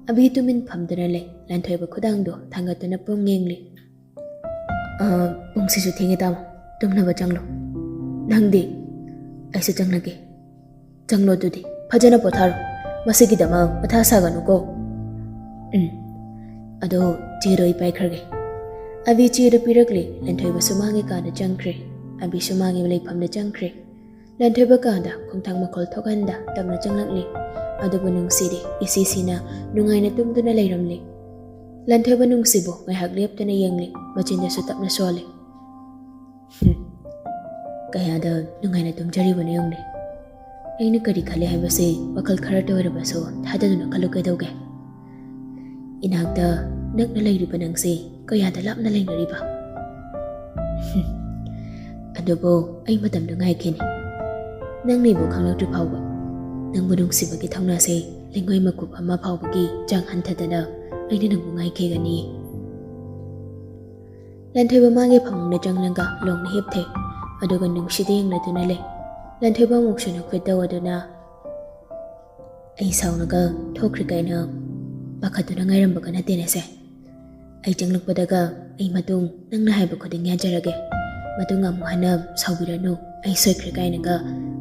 ꯑꯕꯤ ꯇꯨꯃꯤꯟ ꯐꯝꯗꯨꯅ ꯂꯩ꯫ ꯂꯟꯊꯣꯏꯕ ꯈꯨꯗꯥꯡꯗꯣ ꯊꯥꯡꯒꯠꯇꯨꯅ ꯄꯨꯡ ꯌꯦꯡꯂꯤ꯫ "ꯑ, ꯄꯨꯡꯁꯤꯁꯨ ꯊꯦꯡꯉꯦ ꯇꯥꯃꯣ, ꯇꯨꯝꯅꯕ ꯆꯪꯂꯣ꯫" "ꯅꯪꯗꯤ?" "ꯑꯩꯁꯨ ꯆꯪꯂꯒꯦ꯫" "ꯆꯪꯂꯣ ꯑꯗꯨꯗꯤ, ꯐꯖꯅ ꯄꯣꯊꯥꯔꯣ꯫ ꯃꯁꯤꯒꯤꯗꯃꯛ ꯃꯊꯥ ꯁꯥꯒꯅꯨꯀꯣ꯫" "ꯎꯝ, ꯑꯗꯣ ꯆꯦꯗꯣ ꯑꯩ ꯄꯥꯏꯈ꯭ꯔꯒꯦ꯫" ꯑꯕꯤ ꯆꯦꯗꯣ ꯄꯤꯔꯛꯂꯦ꯫ ꯂꯟꯊꯣꯏꯕꯁꯨ ꯃꯥꯒꯤ ꯀꯥꯗ ꯆꯪꯈ꯭ꯔꯦ꯫ ꯑꯕꯤꯁꯨ ꯃꯥꯒꯤ ꯂꯩꯐꯝꯗ ꯆꯪꯈ꯭ꯔꯦ꯫ ꯂꯟꯊꯣꯏꯕ ꯀꯥꯗ ꯈꯣꯡꯊꯥꯡ ꯃꯈꯣꯜ ꯊꯣꯛꯍꯟꯗ ꯇꯞꯅ ꯆꯪꯂꯛꯂꯤ꯫ ꯑꯗꯨꯕꯨ ꯅꯨꯡꯁꯤꯗꯦ, ꯏꯁꯤꯁꯤꯅ ꯅꯨꯡꯉꯥꯏꯅ ꯇꯨꯝꯗꯨꯅ ꯂꯩꯔꯝꯂꯤ꯫ ꯂꯟꯊꯣꯏꯕ ꯅꯨꯡꯁꯤꯕꯨ ꯉꯥꯏꯍꯥꯛ ꯂꯦꯞꯇꯅ ꯌꯦꯡꯂꯤ, ꯃꯆꯤꯟꯗꯁꯨ ꯇꯞꯅ ꯁꯣꯜꯂꯤ꯫ "ꯍꯨꯝ, ꯀꯌꯥꯗ ꯅꯨꯡꯉꯥꯏꯅ ꯇꯨꯝꯖꯔꯤꯕꯅꯣ ꯌꯦꯡꯂꯤ꯫ ꯑꯩꯅ ꯀꯔꯤ ꯈꯜꯂꯤ ꯍꯥꯏꯕꯁꯤ ꯋꯥꯈꯜ ꯈꯔꯇ ꯑꯣꯏꯔꯕꯁꯨ ꯊꯥꯗꯗꯨꯅ ꯈꯜꯂꯨ ꯀꯩꯗꯧꯒꯦ? ꯏꯅꯥꯛꯇ ꯅꯛꯅ ꯂꯩꯔꯤꯕ ꯅꯪꯁꯤ ꯀꯌꯥꯗ ꯂꯥꯞꯅ ꯂꯩꯅꯔꯤꯕ?" "ꯍꯨꯝ, ꯑꯗꯨꯕꯨ ꯑꯩ ꯃꯇꯝꯗꯨ ꯉꯥꯏꯈꯤꯅꯤ꯫ ꯅꯪꯅ ꯑꯩꯕꯨ ꯈꯪꯂꯛꯇ꯭ꯔꯤ ꯐꯥꯎꯕ, ꯅꯪꯕꯨ ꯅꯨꯡꯁꯤꯕꯒꯤ ꯊꯧꯅꯥꯁꯦ ꯂꯩꯉꯣꯏ ꯃꯀꯨꯞ ꯑꯃ ꯐꯥꯎꯕꯒꯤ ꯆꯥꯡ ꯍꯟꯊꯗꯅ ꯑꯩꯅ ꯅꯪꯕꯨ ꯉꯥꯏꯈꯤꯒꯅꯤ꯫" ꯂꯟꯊꯣꯏꯕ ꯃꯥꯒꯤ ꯐꯃꯨꯡꯗ ꯆꯪꯂꯒ ꯂꯣꯡꯅ ꯍꯤꯞꯊꯩ꯫ ꯑꯗꯨꯒ ꯅꯨꯡꯁꯤꯗ ꯌꯦꯡꯂꯗꯨꯅ ꯂꯩ꯫ ꯂꯟꯊꯣꯏꯕ ꯑꯃꯨꯛꯁꯨ ꯅꯣꯛꯐꯦꯠ ꯇꯧꯗꯨꯅ, "ꯑꯩ ꯁꯥꯎꯔꯒ ꯊꯣꯛꯈ꯭ꯔꯤ ꯀꯥꯏꯅ ꯄꯥꯈꯠꯇꯨꯅ ꯉꯥꯏꯔꯝꯕꯒ ꯅꯠꯇꯦꯅꯦꯁꯦ꯫ ꯑꯩ ꯆꯪꯂꯛꯄꯗꯒ ꯑꯩ ꯃꯇꯨꯡ ꯅꯪꯅ ꯍꯥꯏꯕ ꯈꯨꯗꯤꯡ ꯌꯥꯖꯔꯒꯦ꯫ ꯃꯇꯨꯡ ꯑꯃꯨꯛ ꯍꯟꯅ ꯁꯥꯎꯕꯤꯔꯅꯨ, ꯑꯩ ꯁꯣꯏꯈ꯭ꯔꯦ ꯀꯥꯏꯅꯒ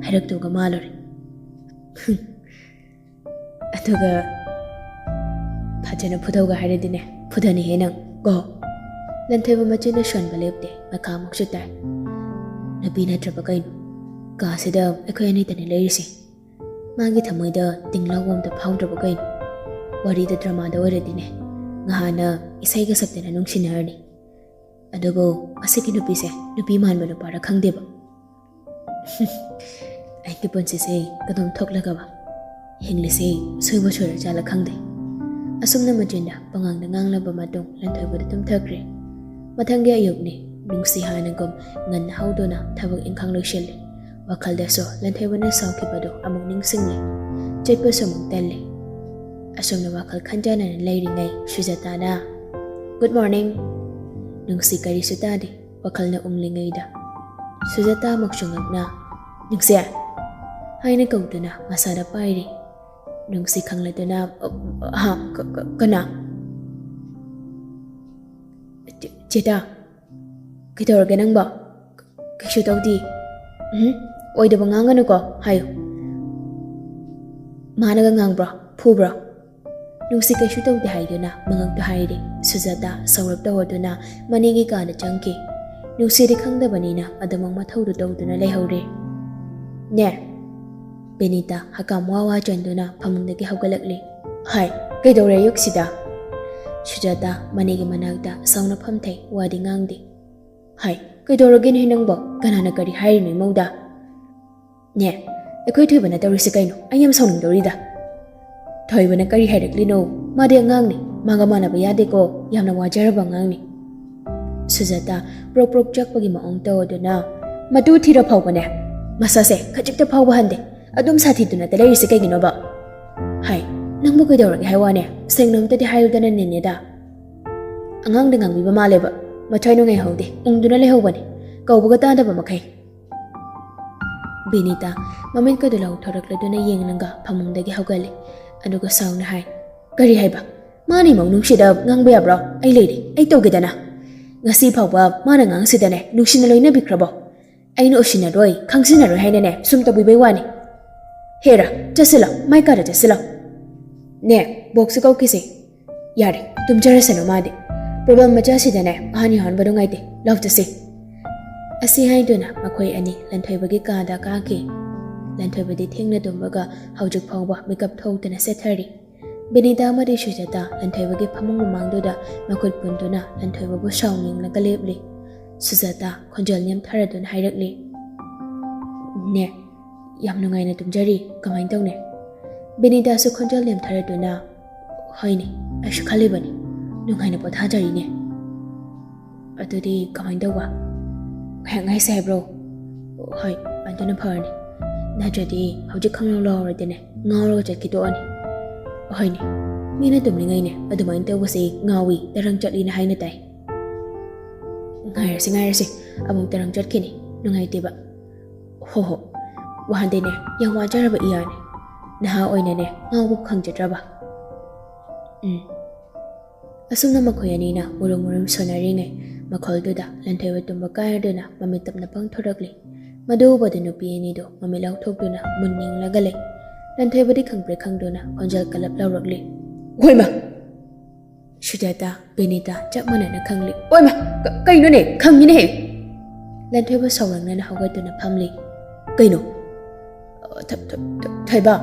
ꯍꯥꯏꯔꯛꯇꯧꯒ ꯃꯥꯜꯂꯨꯔꯦ꯫ ꯑꯗꯨꯒ ꯐꯖꯅ ꯐꯨꯗꯧꯒ ꯍꯥꯏꯔꯗꯤꯅꯦ, ꯐꯨꯗꯅꯤꯍꯦ ꯅꯪ ꯀꯣ꯫" ꯂꯟꯊꯣꯏꯕ ꯃꯆꯤꯟꯅ ꯁꯣꯟꯕ ꯂꯦꯞꯇꯦ, ꯃꯈꯥ ꯑꯃꯨꯛꯁꯨ ꯇꯥꯏ꯫ "ꯅꯨꯄꯤ ꯅꯠꯇ꯭ꯔꯕ ꯀꯩꯅꯣ? ꯀꯥꯁꯤꯗ ꯑꯩꯈꯣꯏ ꯑꯅꯤꯇꯅꯤ ꯂꯩꯔꯤꯁꯦ꯫ ꯃꯥꯒꯤ ꯊꯃꯣꯏꯗ ꯇꯤꯡꯂꯥꯎꯕ ꯑꯝꯇ ꯐꯥꯎꯗ꯭ꯔꯕ ꯀꯩꯅꯣ? ꯋꯥꯔꯤꯗ ꯗ꯭ꯔꯃꯥꯗ ꯑꯣꯏꯔꯗꯤꯅꯦ, ꯉꯍꯥꯟꯅ ꯏꯁꯩꯒ ꯁꯛꯇꯅ ꯅꯨꯡꯁꯤꯅꯔꯅꯤ꯫ ꯑꯗꯨꯕꯨ ꯑꯁꯤꯒꯤ ꯅꯨꯄꯤꯁꯦ ꯅꯨꯄꯤ ꯃꯥꯟꯕ ꯅꯨꯄꯥꯔ ꯈꯪꯗꯦꯕ꯫ ꯑꯩꯒꯤ ꯄꯨꯟꯁꯤꯁꯦ ꯀꯗꯣꯝ ꯊꯣꯛꯂꯒꯕ ꯍꯤꯡꯂꯤꯁꯦ ꯁꯣꯏꯕ ꯁꯣꯏꯔ ꯖꯥꯠꯂ ꯈꯪꯗꯦ꯫ ꯑꯁꯨꯝꯅ ꯃꯆꯤꯟꯗ ꯄꯉꯥꯡꯗ ꯉꯥꯡꯂꯕ ꯃꯇꯨꯡ ꯂꯟꯊꯣꯏꯕꯗ ꯇꯨꯝꯊꯈ꯭ꯔꯦ꯫ ꯃꯊꯪꯒꯤ ꯑꯌꯨꯛꯅꯤ꯫ ꯅꯨꯡꯁꯤ ꯍꯥꯟꯅꯒꯨꯝ ꯉꯟꯅ ꯍꯧꯗꯨꯅ ꯊꯕꯛ ꯏꯪꯈꯥꯡ ꯂꯣꯏꯁꯤꯜꯂꯤ꯫ ꯋꯥꯈꯜꯗꯁꯨ ꯂꯟꯊꯣꯏꯕꯅ ꯁꯥꯎꯈꯤꯕꯗꯨ ꯑꯃꯨꯛ ꯅꯤꯡꯁꯤꯡꯂꯤ꯫ ꯆꯠꯄꯁꯨ ꯑꯃꯨꯛ ꯇꯜꯂꯤ꯫ ꯑꯁꯨꯝꯅ ꯋꯥꯈꯜ ꯈꯟꯖꯅꯅ ꯂꯩꯔꯤꯉꯩ ꯁꯨꯖꯥꯇꯥꯅ, "Good morning!" ꯅꯨꯡꯁꯤ ꯀꯔꯤꯁꯨ ꯇꯥꯗꯦ꯫ ꯋꯥꯈꯜꯅ ꯎꯪꯂꯤꯉꯩꯗ ꯁꯨꯖꯥꯇꯥꯃꯛꯁꯨ ꯉꯛꯅ, "ꯅꯨꯡꯁꯤ!" ꯍꯥꯏꯅ ꯀꯧꯗꯨꯅ ꯃꯁꯥꯗ ꯄꯥꯏꯔꯤ꯫ ꯅꯨꯡꯁꯤ ꯈꯪꯂꯗꯨꯅ, "ꯑ, ꯍꯥ, ꯀ-, ꯀ-, ꯀꯅꯥ?" "ꯆꯦ-, ꯆꯦꯇꯥ, ꯀꯩꯗꯧꯔꯒꯦ ꯅꯪꯕꯣ?" "ꯀꯩꯁꯨ ꯇꯧꯗꯦ꯫" "ꯎꯝ, ꯑꯣꯏꯗꯕ ꯉꯥꯡꯒꯅꯨꯀꯣ, ꯍꯥꯏꯌꯨ꯫" "ꯃꯥꯅꯒ ꯉꯥꯡꯕ꯭ꯔꯣ? ꯐꯨꯕ꯭ꯔꯣ?" ꯅꯨꯡꯁꯤ ꯀꯩꯁꯨ ꯇꯧꯗꯦ ꯍꯥꯏꯗꯨꯅ ꯃꯉꯛꯇ ꯍꯥꯏꯔꯤ꯫ ꯁꯨꯖꯥꯇꯥ ꯁꯧꯔꯞ ꯇꯧꯔꯗꯨꯅ ꯃꯅꯦꯒꯤ ꯀꯥꯗ ꯆꯪꯈꯤ꯫ ꯅꯨꯡꯁꯤꯗꯤ ꯈꯪꯗꯕꯅꯤꯅ ꯑꯗꯨꯃꯛ ꯃꯊꯧꯗꯨ ꯇꯧꯗꯨꯅ ꯂꯩꯍꯧꯔꯦ꯫ "ꯅꯦ!" ꯕꯤꯅꯤꯇꯥ ꯍꯀꯥꯝ ꯋꯥ ꯋꯥ ꯆꯟꯗꯨꯅ ꯐꯃꯨꯡꯗꯒꯤ ꯍꯧꯒꯠꯂꯛꯂꯤ꯫ "ꯍꯥꯏ, ꯀꯩꯗꯧꯔꯦ ꯑꯌꯨꯛꯁꯤꯗ?" ꯁꯨꯖꯥꯇꯥ ꯃꯅꯦꯒꯤ ꯃꯅꯥꯛꯇ ꯁꯥꯎꯅ ꯐꯝꯊꯩ, ꯋꯥꯗꯤ ꯉꯥꯡꯗꯦ꯫ "ꯍꯥꯏ, ꯀꯩꯗꯧꯔꯒꯦꯅꯦ ꯅꯪꯕꯣ? ꯀꯅꯥꯅ ꯀꯔꯤ ꯍꯥꯏꯔꯤꯅꯣ ꯏꯃꯧꯗ?" "ꯅꯦ, ꯑꯩꯈꯣꯏ ꯊꯣꯏꯕꯅ ꯇꯧꯔꯤꯁꯦ ꯀꯩꯅꯣ? ꯑꯩ ꯌꯥꯝ ꯁꯥꯎꯅꯤꯡꯗꯧꯔꯤꯗ꯫" "ꯊꯣꯏꯕꯅ ꯀꯔꯤ ꯍꯥꯏꯔꯛꯂꯤꯅꯣ? ꯃꯥꯗꯤ ꯑꯉꯥꯡꯅꯤ, ꯃꯥꯒ ꯃꯥꯟꯅꯕ ꯌꯥꯗꯦꯀꯣ, ꯌꯥꯝꯅ ꯋꯥꯖꯔꯕ ꯑꯉꯥꯡꯅꯤ꯫" ꯁꯨꯖꯥꯇꯥ ꯄ꯭ꯔꯣꯛ ꯄ꯭ꯔꯣꯛ ꯆꯥꯛꯄꯒꯤ ꯃꯑꯣꯡ ꯇꯧꯗꯨꯅ, "ꯃꯇꯨ ꯊꯤꯔ ꯐꯥꯎꯕꯅꯦ, ꯃꯁꯥꯁꯦ ꯈꯖꯤꯛꯇ ꯐꯥꯎꯕ ꯍꯟꯗꯦ, ꯑꯗꯨꯝ ꯁꯥꯊꯤꯗꯨꯅꯇ ꯂꯩꯔꯤꯁꯦ ꯀꯩꯒꯤꯅꯣꯕ?" "ꯍꯥꯏ, ꯅꯪꯕꯨ ꯀꯩꯗꯧꯔꯒꯦ ꯍꯥꯏ ꯋꯥꯅꯦ? ꯁꯦꯡꯅ ꯑꯝꯇꯗꯤ ꯍꯥꯏꯌꯨꯗꯅ ꯅꯦꯅꯦꯗ꯫" ꯑꯉꯥꯡꯗ ꯉꯥꯡꯕꯤꯕ ꯃꯥꯜꯂꯦꯕ, ꯃꯊ꯭ꯋꯥꯏ ꯅꯨꯡꯉꯥꯏꯍꯧꯗꯦ, ꯎꯪꯗꯨꯅ ꯂꯩꯍꯧꯕꯅꯦ, ꯀꯧꯕꯒ ꯇꯥꯗꯕ ꯃꯈꯩ꯫ ꯕꯤꯅꯤꯇꯥ ꯃꯃꯤꯠꯀꯗꯨ ꯂꯥꯎꯊꯣꯔꯛꯂꯗꯨꯅ ꯌꯦꯡꯂꯒ ꯐꯃꯨꯡꯗꯒꯤ ꯍꯧꯒꯠꯂꯦ꯫ ꯑꯗꯨꯒ ꯁꯥꯎꯅ ꯍꯥꯏ, "ꯀꯔꯤ ꯍꯥꯏꯕ? ꯃꯥꯅ ꯏꯃꯧ ꯅꯨꯡꯁꯤꯗ ꯉꯥꯡꯕ ꯌꯥꯕ꯭ꯔꯣ? ꯑꯩ ꯂꯩꯔꯤ, ꯑꯩ ꯇꯧꯒꯦꯗꯅ꯫ ꯉꯁꯤ ꯐꯥꯎꯕ ꯃꯥꯅ ꯉꯥꯡꯁꯤꯗꯅꯦ ꯅꯨꯡꯁꯤꯅ ꯂꯣꯏꯅꯕꯤꯈ꯭ꯔꯕꯣ? ꯑꯩꯅ ꯎꯁꯤꯟꯅꯔꯣꯏ, ꯈꯪꯖꯤꯟꯅꯔꯣꯏ ꯍꯥꯏꯅꯅꯦ ꯁꯨꯝ ꯇꯧꯕꯤꯕꯩ ꯋꯥꯅꯤ꯫ ꯍꯦꯔꯥ, ꯆꯠꯁꯤꯜꯂꯣ, ꯃꯥꯏ ꯀꯥꯗ ꯆꯠꯁꯤꯜꯂꯣ꯫ ꯅꯦ, ꯕꯣꯛꯁꯁꯨ ꯀꯧꯈꯤꯁꯦ꯫ ꯌꯥꯔꯦ, ꯇꯨꯝꯖꯔꯁꯅꯨ ꯃꯥꯗꯤ꯫ ꯄ꯭ꯔꯣꯕ꯭ꯂꯦꯝ ꯃꯆꯥꯁꯤꯗꯅꯦ ꯑꯍꯟ ꯌꯥꯎꯍꯟꯕ ꯅꯨꯡꯉꯥꯏꯇꯦ꯫ ꯂꯥꯎ ꯆꯠꯁꯤ꯫" ꯑꯁꯤ ꯍꯥꯏꯗꯨꯅ ꯃꯈꯣꯏ ꯑꯅꯤ ꯂꯟꯊꯣꯏꯕꯒꯤ ꯀꯥꯗ ꯀꯥꯈꯤ꯫ ꯂꯟꯊꯣꯏꯕꯗꯤ ꯊꯦꯡꯅ ꯇꯨꯝꯕꯒ ꯍꯧꯖꯤꯛ ꯐꯥꯎꯕ ꯃꯤꯀꯞ ꯊꯣꯛꯇꯅ ꯆꯠꯊꯔꯤ꯫ ꯕꯤꯅꯤꯇꯥ ꯑꯃꯗꯤ ꯁꯨꯖꯥꯇꯥ ꯂꯟꯊꯣꯏꯕꯒꯤ ꯐꯃꯨꯡ ꯃꯃꯥꯡꯗꯨꯗ ꯃꯈꯨꯠ ꯄꯨꯟꯗꯨꯅ ꯂꯟꯊꯣꯏꯕꯕꯨ ꯁꯥꯎꯅ ꯌꯦꯡꯂꯒ ꯂꯦꯞꯂꯤ꯫ ꯁꯨꯖꯥꯇꯥ ꯈꯣꯟꯖꯦꯜ ꯅꯦꯝꯊꯔꯗꯨꯅ ꯍꯥꯏꯔꯛꯂꯤ, "ꯅꯦ, ꯌꯥꯝ ꯅꯨꯡꯉꯥꯏꯅ ꯇꯨꯝꯖꯔꯤ꯫ ꯀꯃꯥꯏꯅ ꯇꯧꯅꯤ?" ꯕꯤꯅꯤꯇꯥꯁꯨ ꯈꯣꯟꯖꯦꯜ ꯅꯦꯝꯊꯔꯗꯨꯅ, "ꯍꯣꯏꯅꯦ, ꯑꯩꯁꯨ ꯈꯜꯂꯤꯕꯅꯤ꯫ ꯅꯨꯡꯉꯥꯏꯅ ꯄꯣꯊꯥꯖꯔꯤꯅꯦ꯫ ꯑꯗꯨꯗꯤ ꯀꯃꯥꯏꯅ ꯇꯧꯕ? ꯉꯥꯏꯍꯥꯛ ꯉꯥꯏꯁꯦ ꯍꯥꯏꯕ꯭ꯔꯣ?" "ꯍꯣꯏ, ꯑꯗꯨꯅ ꯐꯔꯅꯤ꯫ ꯅꯠꯇ꯭ꯔꯗꯤ ꯍꯧꯖꯤꯛ ꯈꯪꯂꯥꯎ ꯂꯥꯎꯔꯗꯤꯅꯦ, ꯉꯥꯎꯔꯒ ꯆꯠꯈꯤ ꯇꯣꯛꯑꯅꯤ꯫" "ꯍꯣꯏꯅꯦ, ꯃꯤꯅ ꯇꯨꯝꯂꯤꯉꯩꯅꯦ ꯑꯗꯨꯃꯥꯏꯅ ꯇꯧꯕꯁꯦ ꯉꯥꯎꯏ, ꯇꯔꯪ ꯆꯠꯂꯤꯅ ꯍꯥꯏꯅ ꯇꯥꯏ꯫ ꯉꯥꯏꯔꯁꯤ, ꯉꯥꯏꯔꯁꯤ, ꯑꯃꯨꯛ ꯇꯔꯪ ꯆꯠꯈꯤꯅꯤ, ꯅꯨꯡꯉꯥꯏꯇꯦꯕ꯫ ꯍꯣ ꯍꯣ, ꯋꯥꯍꯟꯗꯦꯅꯦ, ꯌꯥꯝ ꯋꯥꯖꯔꯕ ꯏꯌꯥꯅꯦ꯫ ꯅꯍꯥ ꯑꯣꯏꯅꯅꯦ ꯉꯥꯎꯕ ꯈꯪꯖꯗ꯭ꯔꯕ꯫" ꯎꯝ꯫ ꯑꯁꯨꯝꯅ ꯃꯈꯣꯏ ꯑꯅꯤꯅ ꯃꯨꯔꯨꯝ ꯃꯨꯔꯨꯝ ꯁꯣꯟꯅꯔꯤꯉꯩ, ꯃꯈꯣꯜꯗꯨꯗ ꯂꯟꯊꯣꯏꯕ ꯇꯨꯝꯕ ꯀꯥꯏꯔꯗꯨꯅ ꯃꯃꯤꯠ ꯇꯞꯅ ꯄꯥꯡꯊꯣꯔꯛꯂꯤ꯫ ꯃꯗꯨ ꯎꯕꯗ ꯅꯨꯄꯤ ꯑꯅꯤꯗꯨ ꯃꯃꯤꯠ ꯂꯥꯎꯊꯣꯛꯇꯨꯅ ꯃꯨꯟ ꯌꯦꯡꯂꯒ ꯂꯩ꯫ ꯂꯟꯊꯣꯏꯕꯗꯤ ꯈꯪꯄ꯭ꯔꯦꯛ ꯈꯪꯗꯨꯅ ꯈꯣꯟꯖꯦꯜ ꯀꯜꯂꯞ ꯂꯥꯎꯔꯛꯂꯤ꯫ "ꯍꯣꯏꯃ!" ꯁꯨꯖꯥꯇꯥ, ꯕꯤꯅꯤꯇꯥ ꯆꯞ ꯃꯥꯟꯅꯅ ꯈꯪꯂꯤ꯫ "ꯑꯣꯏꯃ! ꯀ-, ꯀꯩꯅꯣꯅꯦ? ꯈꯪꯉꯤꯅꯦꯍꯦ!" ꯂꯟꯊꯣꯏꯕ ꯁꯥꯎꯔꯪꯅꯅ ꯍꯧꯒꯠꯇꯨꯅ ꯐꯝꯂꯤ꯫ "ꯀꯩꯅꯣ?" "ꯑ, ꯊ-, ꯊ-, ꯊ-, ꯊꯣꯏꯕ!"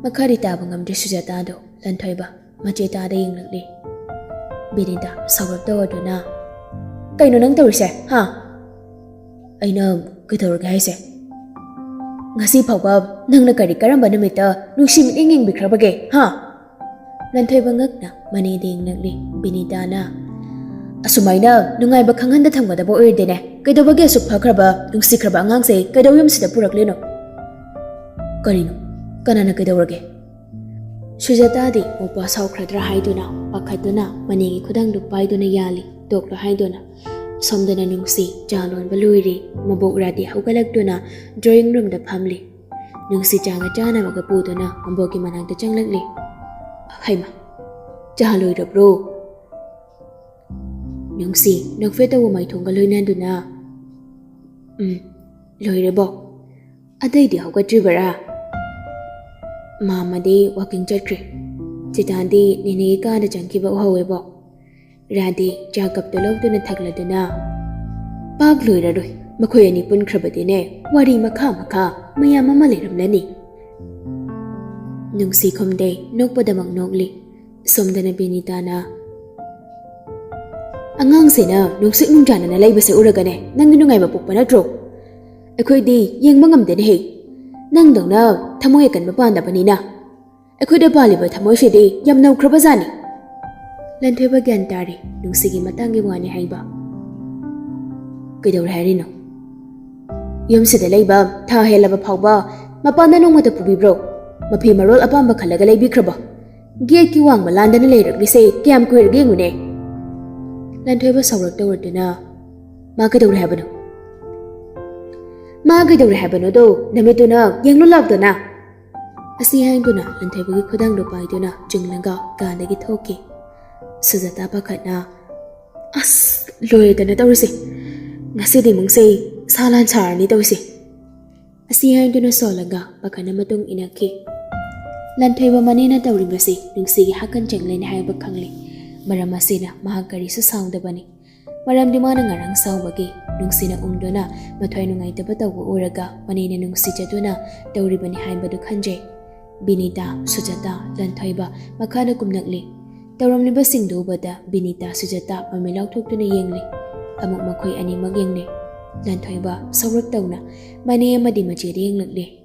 ꯃꯈꯥꯗꯤ ꯇꯥꯕ ꯉꯝꯗ꯭ꯔꯦ ꯁꯨꯖꯥꯇꯥꯗꯣ꯫ ꯂꯟꯊꯣꯏꯕ ꯃꯆꯦ ꯇꯥꯗ ꯌꯦꯡꯂꯛꯂꯤ꯫ ꯕꯤꯅꯤꯇꯥ ꯁꯥꯎꯔꯞ ꯇꯧꯔꯗꯨꯅ, "ꯀꯩꯅꯣ ꯅꯪ ꯇꯧꯔꯤꯁꯦ, ꯍꯥ?" "ꯑꯩꯅ ꯀꯩꯗꯧꯔꯒꯦ ꯍꯥꯏꯁꯦ? ꯉꯁꯤ ꯐꯥꯎꯕ ꯅꯪꯅ ꯀꯔꯤ ꯀꯔꯝꯕ ꯅꯨꯃꯤꯠꯇ ꯅꯨꯡꯁꯤ ꯃꯤꯠꯌꯦꯡ ꯌꯦꯡꯕꯤꯈ꯭ꯔꯕꯒꯦ, ꯍꯥ?" ꯂꯟꯊꯣꯏꯕ ꯉꯛꯅ ꯃꯅꯦꯗ ꯌꯦꯡꯂꯛꯂꯤ꯫ ꯕꯤꯅꯤꯇꯥꯅ, "ꯑꯁꯨꯃꯥꯏꯅ ꯅꯨꯡꯉꯥꯏꯕ ꯈꯪꯍꯟꯗ ꯊꯝꯒꯗꯕ ꯑꯣꯏꯔꯗꯤꯅꯦ, ꯀꯩꯗꯧꯕꯒꯤ ꯑꯁꯨꯛ ꯐꯈ꯭ꯔꯕ, ꯅꯨꯡꯁꯤꯈ꯭ꯔꯕ ꯑꯉꯥꯡꯁꯦ ꯀꯩꯗꯧ ꯌꯨꯝꯁꯤꯗ ꯄꯨꯔꯛꯂꯤꯅꯣ?" "ꯀꯔꯤꯅꯣ? ꯀꯅꯥꯅ ꯀꯩꯗꯧꯔꯒꯦ?" ꯁꯨꯖꯥꯇꯥꯗꯤ ꯃꯄꯥ ꯁꯥꯎꯈ꯭ꯔꯗ꯭ꯔꯥ ꯍꯥꯏꯗꯨꯅ ꯄꯥꯈꯠꯇꯨꯅ ꯃꯅꯦꯒꯤ ꯈꯨꯗꯥꯡꯗꯨ ꯄꯥꯏꯗꯨꯅ ꯌꯥꯜꯂꯤ, ꯇꯣꯛꯂꯣ ꯍꯥꯏꯗꯨꯅ꯫ ꯁꯣꯝꯗꯅ ꯅꯨꯡꯁꯤ ꯆꯥ ꯂꯣꯟꯕ ꯂꯣꯏꯔꯦ꯫ ꯃꯕꯣꯛ ꯔꯥꯙꯦ ꯍꯧꯒꯠꯂꯛꯇꯨꯅ drawing roomꯗ ꯐꯝꯂꯤ꯫ ꯅꯨꯡꯁꯤ ꯆꯥꯒ ꯆꯥꯅꯕꯒ ꯄꯨꯗꯨꯅ ꯃꯕꯣꯛꯀꯤ ꯃꯅꯥꯛꯇ ꯆꯪꯂꯛꯂꯤ꯫ "ꯍꯩꯃ, ꯆꯥ ꯂꯣꯏꯔꯕ꯭ꯔꯣ?" ꯅꯨꯡꯁꯤ ꯅꯣꯛꯐꯦꯠ ꯇꯧꯕ ꯃꯥꯏꯊꯣꯡꯒ ꯂꯣꯏꯅꯗꯨꯅ, "ꯎꯝ, ꯂꯣꯏꯔꯦ ꯕꯣꯛ꯫ ꯑꯇꯩꯗꯤ ꯍꯧꯒꯠꯇ꯭ꯔꯤꯕꯔꯥ?" "ꯃꯥꯃꯗꯤ walking ꯆꯠꯈ꯭ꯔꯦ꯫ ꯆꯤꯇꯥꯟꯗꯤ ꯅꯦꯅꯦꯒꯤ ꯀꯥꯗ ꯆꯪꯈꯤꯕ ꯎꯍꯧꯋꯦ ꯕꯣꯛ꯫" ꯔꯥꯙꯦ ꯆꯥ ꯀꯞꯇꯨ ꯂꯧꯗꯨꯅ ꯊꯛꯂꯗꯨꯅ, "ꯄꯥꯛ ꯂꯣꯏꯔꯔꯣꯏ꯫ ꯃꯈꯣꯏ ꯑꯅꯤ ꯄꯨꯟꯈ꯭ꯔꯕꯗꯤꯅꯦ, ꯋꯥꯔꯤ ꯃꯈꯥ ꯃꯈꯥ ꯃꯌꯥꯝ ꯑꯃ ꯂꯩꯔꯝꯂꯅꯤ꯫" ꯅꯨꯡꯁꯤ ꯈꯨꯝꯗꯦ, ꯅꯣꯛꯄꯗꯃꯛ ꯅꯣꯛꯂꯤ꯫ ꯁꯣꯝꯗꯅ ꯕꯤꯅꯤꯇꯥꯅ, "ꯑꯉꯥꯡꯁꯤꯅ ꯅꯨꯡꯁꯤꯠ ꯅꯨꯡꯖꯥꯅꯅ ꯂꯩꯕꯁꯦ ꯎꯔꯒꯅꯦ, ꯅꯪꯗꯤ ꯅꯨꯡꯉꯥꯏꯕ ꯄꯣꯛꯄ ꯅꯠꯇ꯭ꯔꯣ? ꯑꯩꯈꯣꯏꯗꯤ ꯌꯦꯡꯕ ꯉꯝꯗꯦꯅꯦꯍꯦ, ꯅꯪꯗꯧꯅ ꯊꯃꯣꯏ ꯑꯀꯟꯕ ꯄꯥꯟꯗꯕꯅꯤꯅ꯫" ꯑꯩꯈꯣꯏꯗ ꯄꯥꯜꯂꯤꯕ ꯊꯃꯣꯏꯁꯤꯗꯤ ꯌꯥꯝ ꯅꯧꯈ꯭ꯔꯕꯖꯥꯠꯅꯤ꯫ ꯂꯟꯊꯣꯏꯕ ꯒ꯭ꯌꯥꯟ ꯇꯥꯔꯦ, ꯅꯨꯡꯁꯤꯒꯤ ꯃꯇꯥꯡꯒꯤ ꯋꯥꯅꯤ ꯍꯥꯏꯕ꯫ ꯀꯩꯗꯧꯔꯦ ꯍꯥꯏꯔꯤꯅꯣ? ꯌꯨꯝꯁꯤꯗ ꯂꯩꯕ ꯊꯥ ꯍꯦꯜꯂꯕ ꯐꯥꯎꯕ ꯃꯄꯥꯟꯗ ꯅꯣꯡꯃꯇ ꯄꯨꯕꯤꯕ꯭ꯔꯣ? ꯃꯐꯤ ꯃꯔꯣꯜ ꯑꯄꯥꯝꯕ ꯈꯜꯂꯒ ꯂꯩꯕꯤꯈ꯭ꯔꯕꯣ? ꯒꯦꯠꯀꯤ ꯋꯥꯡꯃ ꯂꯥꯟꯗꯅ ꯂꯩꯔꯛꯂꯤꯁꯦ ꯀꯌꯥꯝ ꯀꯨꯏꯔꯒꯦ ꯌꯦꯡꯉꯨꯅꯦ꯫ ꯂꯟꯊꯣꯏꯕ ꯁꯥꯎꯔꯛ ꯇꯧꯔꯗꯨꯅ, "ꯃꯥ ꯀꯩꯗꯧꯔꯦ ꯍꯥꯏꯕꯅꯣ? ꯃꯥ ꯀꯩꯗꯧꯔꯦ ꯍꯥꯏꯕꯅꯣꯗꯣ ꯅꯃꯤꯠꯇꯨꯅ ꯌꯦꯡꯂꯨ ꯂꯥꯎꯗꯅ!" ꯑꯁꯤ ꯍꯥꯏꯗꯨꯅ ꯂꯟꯊꯣꯏꯕꯒꯤ ꯈꯨꯗꯥꯡꯗꯨ ꯄꯥꯏꯗꯨꯅ ꯆꯤꯡꯂꯒ ꯀꯥꯗꯒꯤ ꯊꯣꯛꯈꯤ꯫ ꯁꯨꯖꯥꯇꯥ ꯄꯥꯈꯠꯅ, "ꯑꯁ, ꯂꯣꯏꯔꯦꯗꯅ ꯇꯧꯔꯤꯁꯦ꯫ ꯉꯁꯤꯗꯤ ꯏꯃꯨꯡꯁꯦ ꯁꯥ ꯂꯥꯟ ꯁꯥꯔꯅꯤ ꯇꯧꯔꯤꯁꯦ"꯫ ꯑꯁꯤ ꯍꯥꯏꯗꯨꯅ ꯁꯣꯜꯂꯒ ꯄꯥꯈꯠꯅ ꯃꯇꯨꯡ ꯏꯟꯅꯈꯤ꯫ ꯂꯟꯊꯣꯏꯕ ꯃꯅꯦꯅ ꯇꯧꯔꯤꯕꯁꯤ ꯅꯨꯡꯁꯤꯒꯤ ꯍꯥꯀꯟ ꯆꯦꯡꯂꯩꯅꯤ ꯍꯥꯏꯕ ꯈꯪꯂꯦ꯫ ꯃꯔꯝ ꯑꯁꯤꯅ ꯃꯍꯥꯛ ꯀꯔꯤꯁꯨ ꯁꯥꯎꯗꯕꯅꯤ꯫ ꯃꯔꯝꯗꯤ ꯃꯥꯅ ꯉꯔꯥꯡ ꯁꯥꯎꯕꯒꯤ ꯅꯨꯡꯁꯤꯅ ꯎꯪꯗꯨꯅ ꯃꯊ꯭ꯋꯥꯏ ꯅꯨꯡꯉꯥꯏꯇꯕ ꯇꯧꯕ ꯎꯔꯒ ꯃꯅꯦꯅ ꯅꯨꯡꯁꯤꯖꯗꯨꯅ ꯇꯧꯔꯤꯕꯅꯤ ꯍꯥꯏꯕꯗꯨ ꯈꯟꯖꯩ꯫ ꯕꯤꯅꯤꯇꯥ, ꯁꯨꯖꯥꯇꯥ, ꯂꯟꯊꯣꯏꯕ ꯃꯈꯥꯗ ꯀꯨꯝꯂꯛꯂꯤ꯫ ꯇꯧꯔꯝꯂꯤꯕꯁꯤꯡꯗꯨ ꯎꯕꯗ ꯕꯤꯅꯤꯇꯥ, ꯁꯨꯖꯥꯇꯥ ꯃꯃꯤ ꯂꯥꯎꯊꯣꯛꯇꯨꯅ ꯌꯦꯡꯂꯤ꯫ ꯑꯃꯨꯛ ꯃꯈꯣꯏ ꯑꯅꯤꯃꯛ ꯌꯦꯡꯂꯤ꯫ ꯂꯟꯊꯣꯏꯕ ꯁꯧꯔꯞ ꯇꯧꯅ ꯃꯅꯦ ꯑꯃꯗꯤ ꯃꯆꯦꯗ ꯌꯦꯡꯂꯛꯂꯤ꯫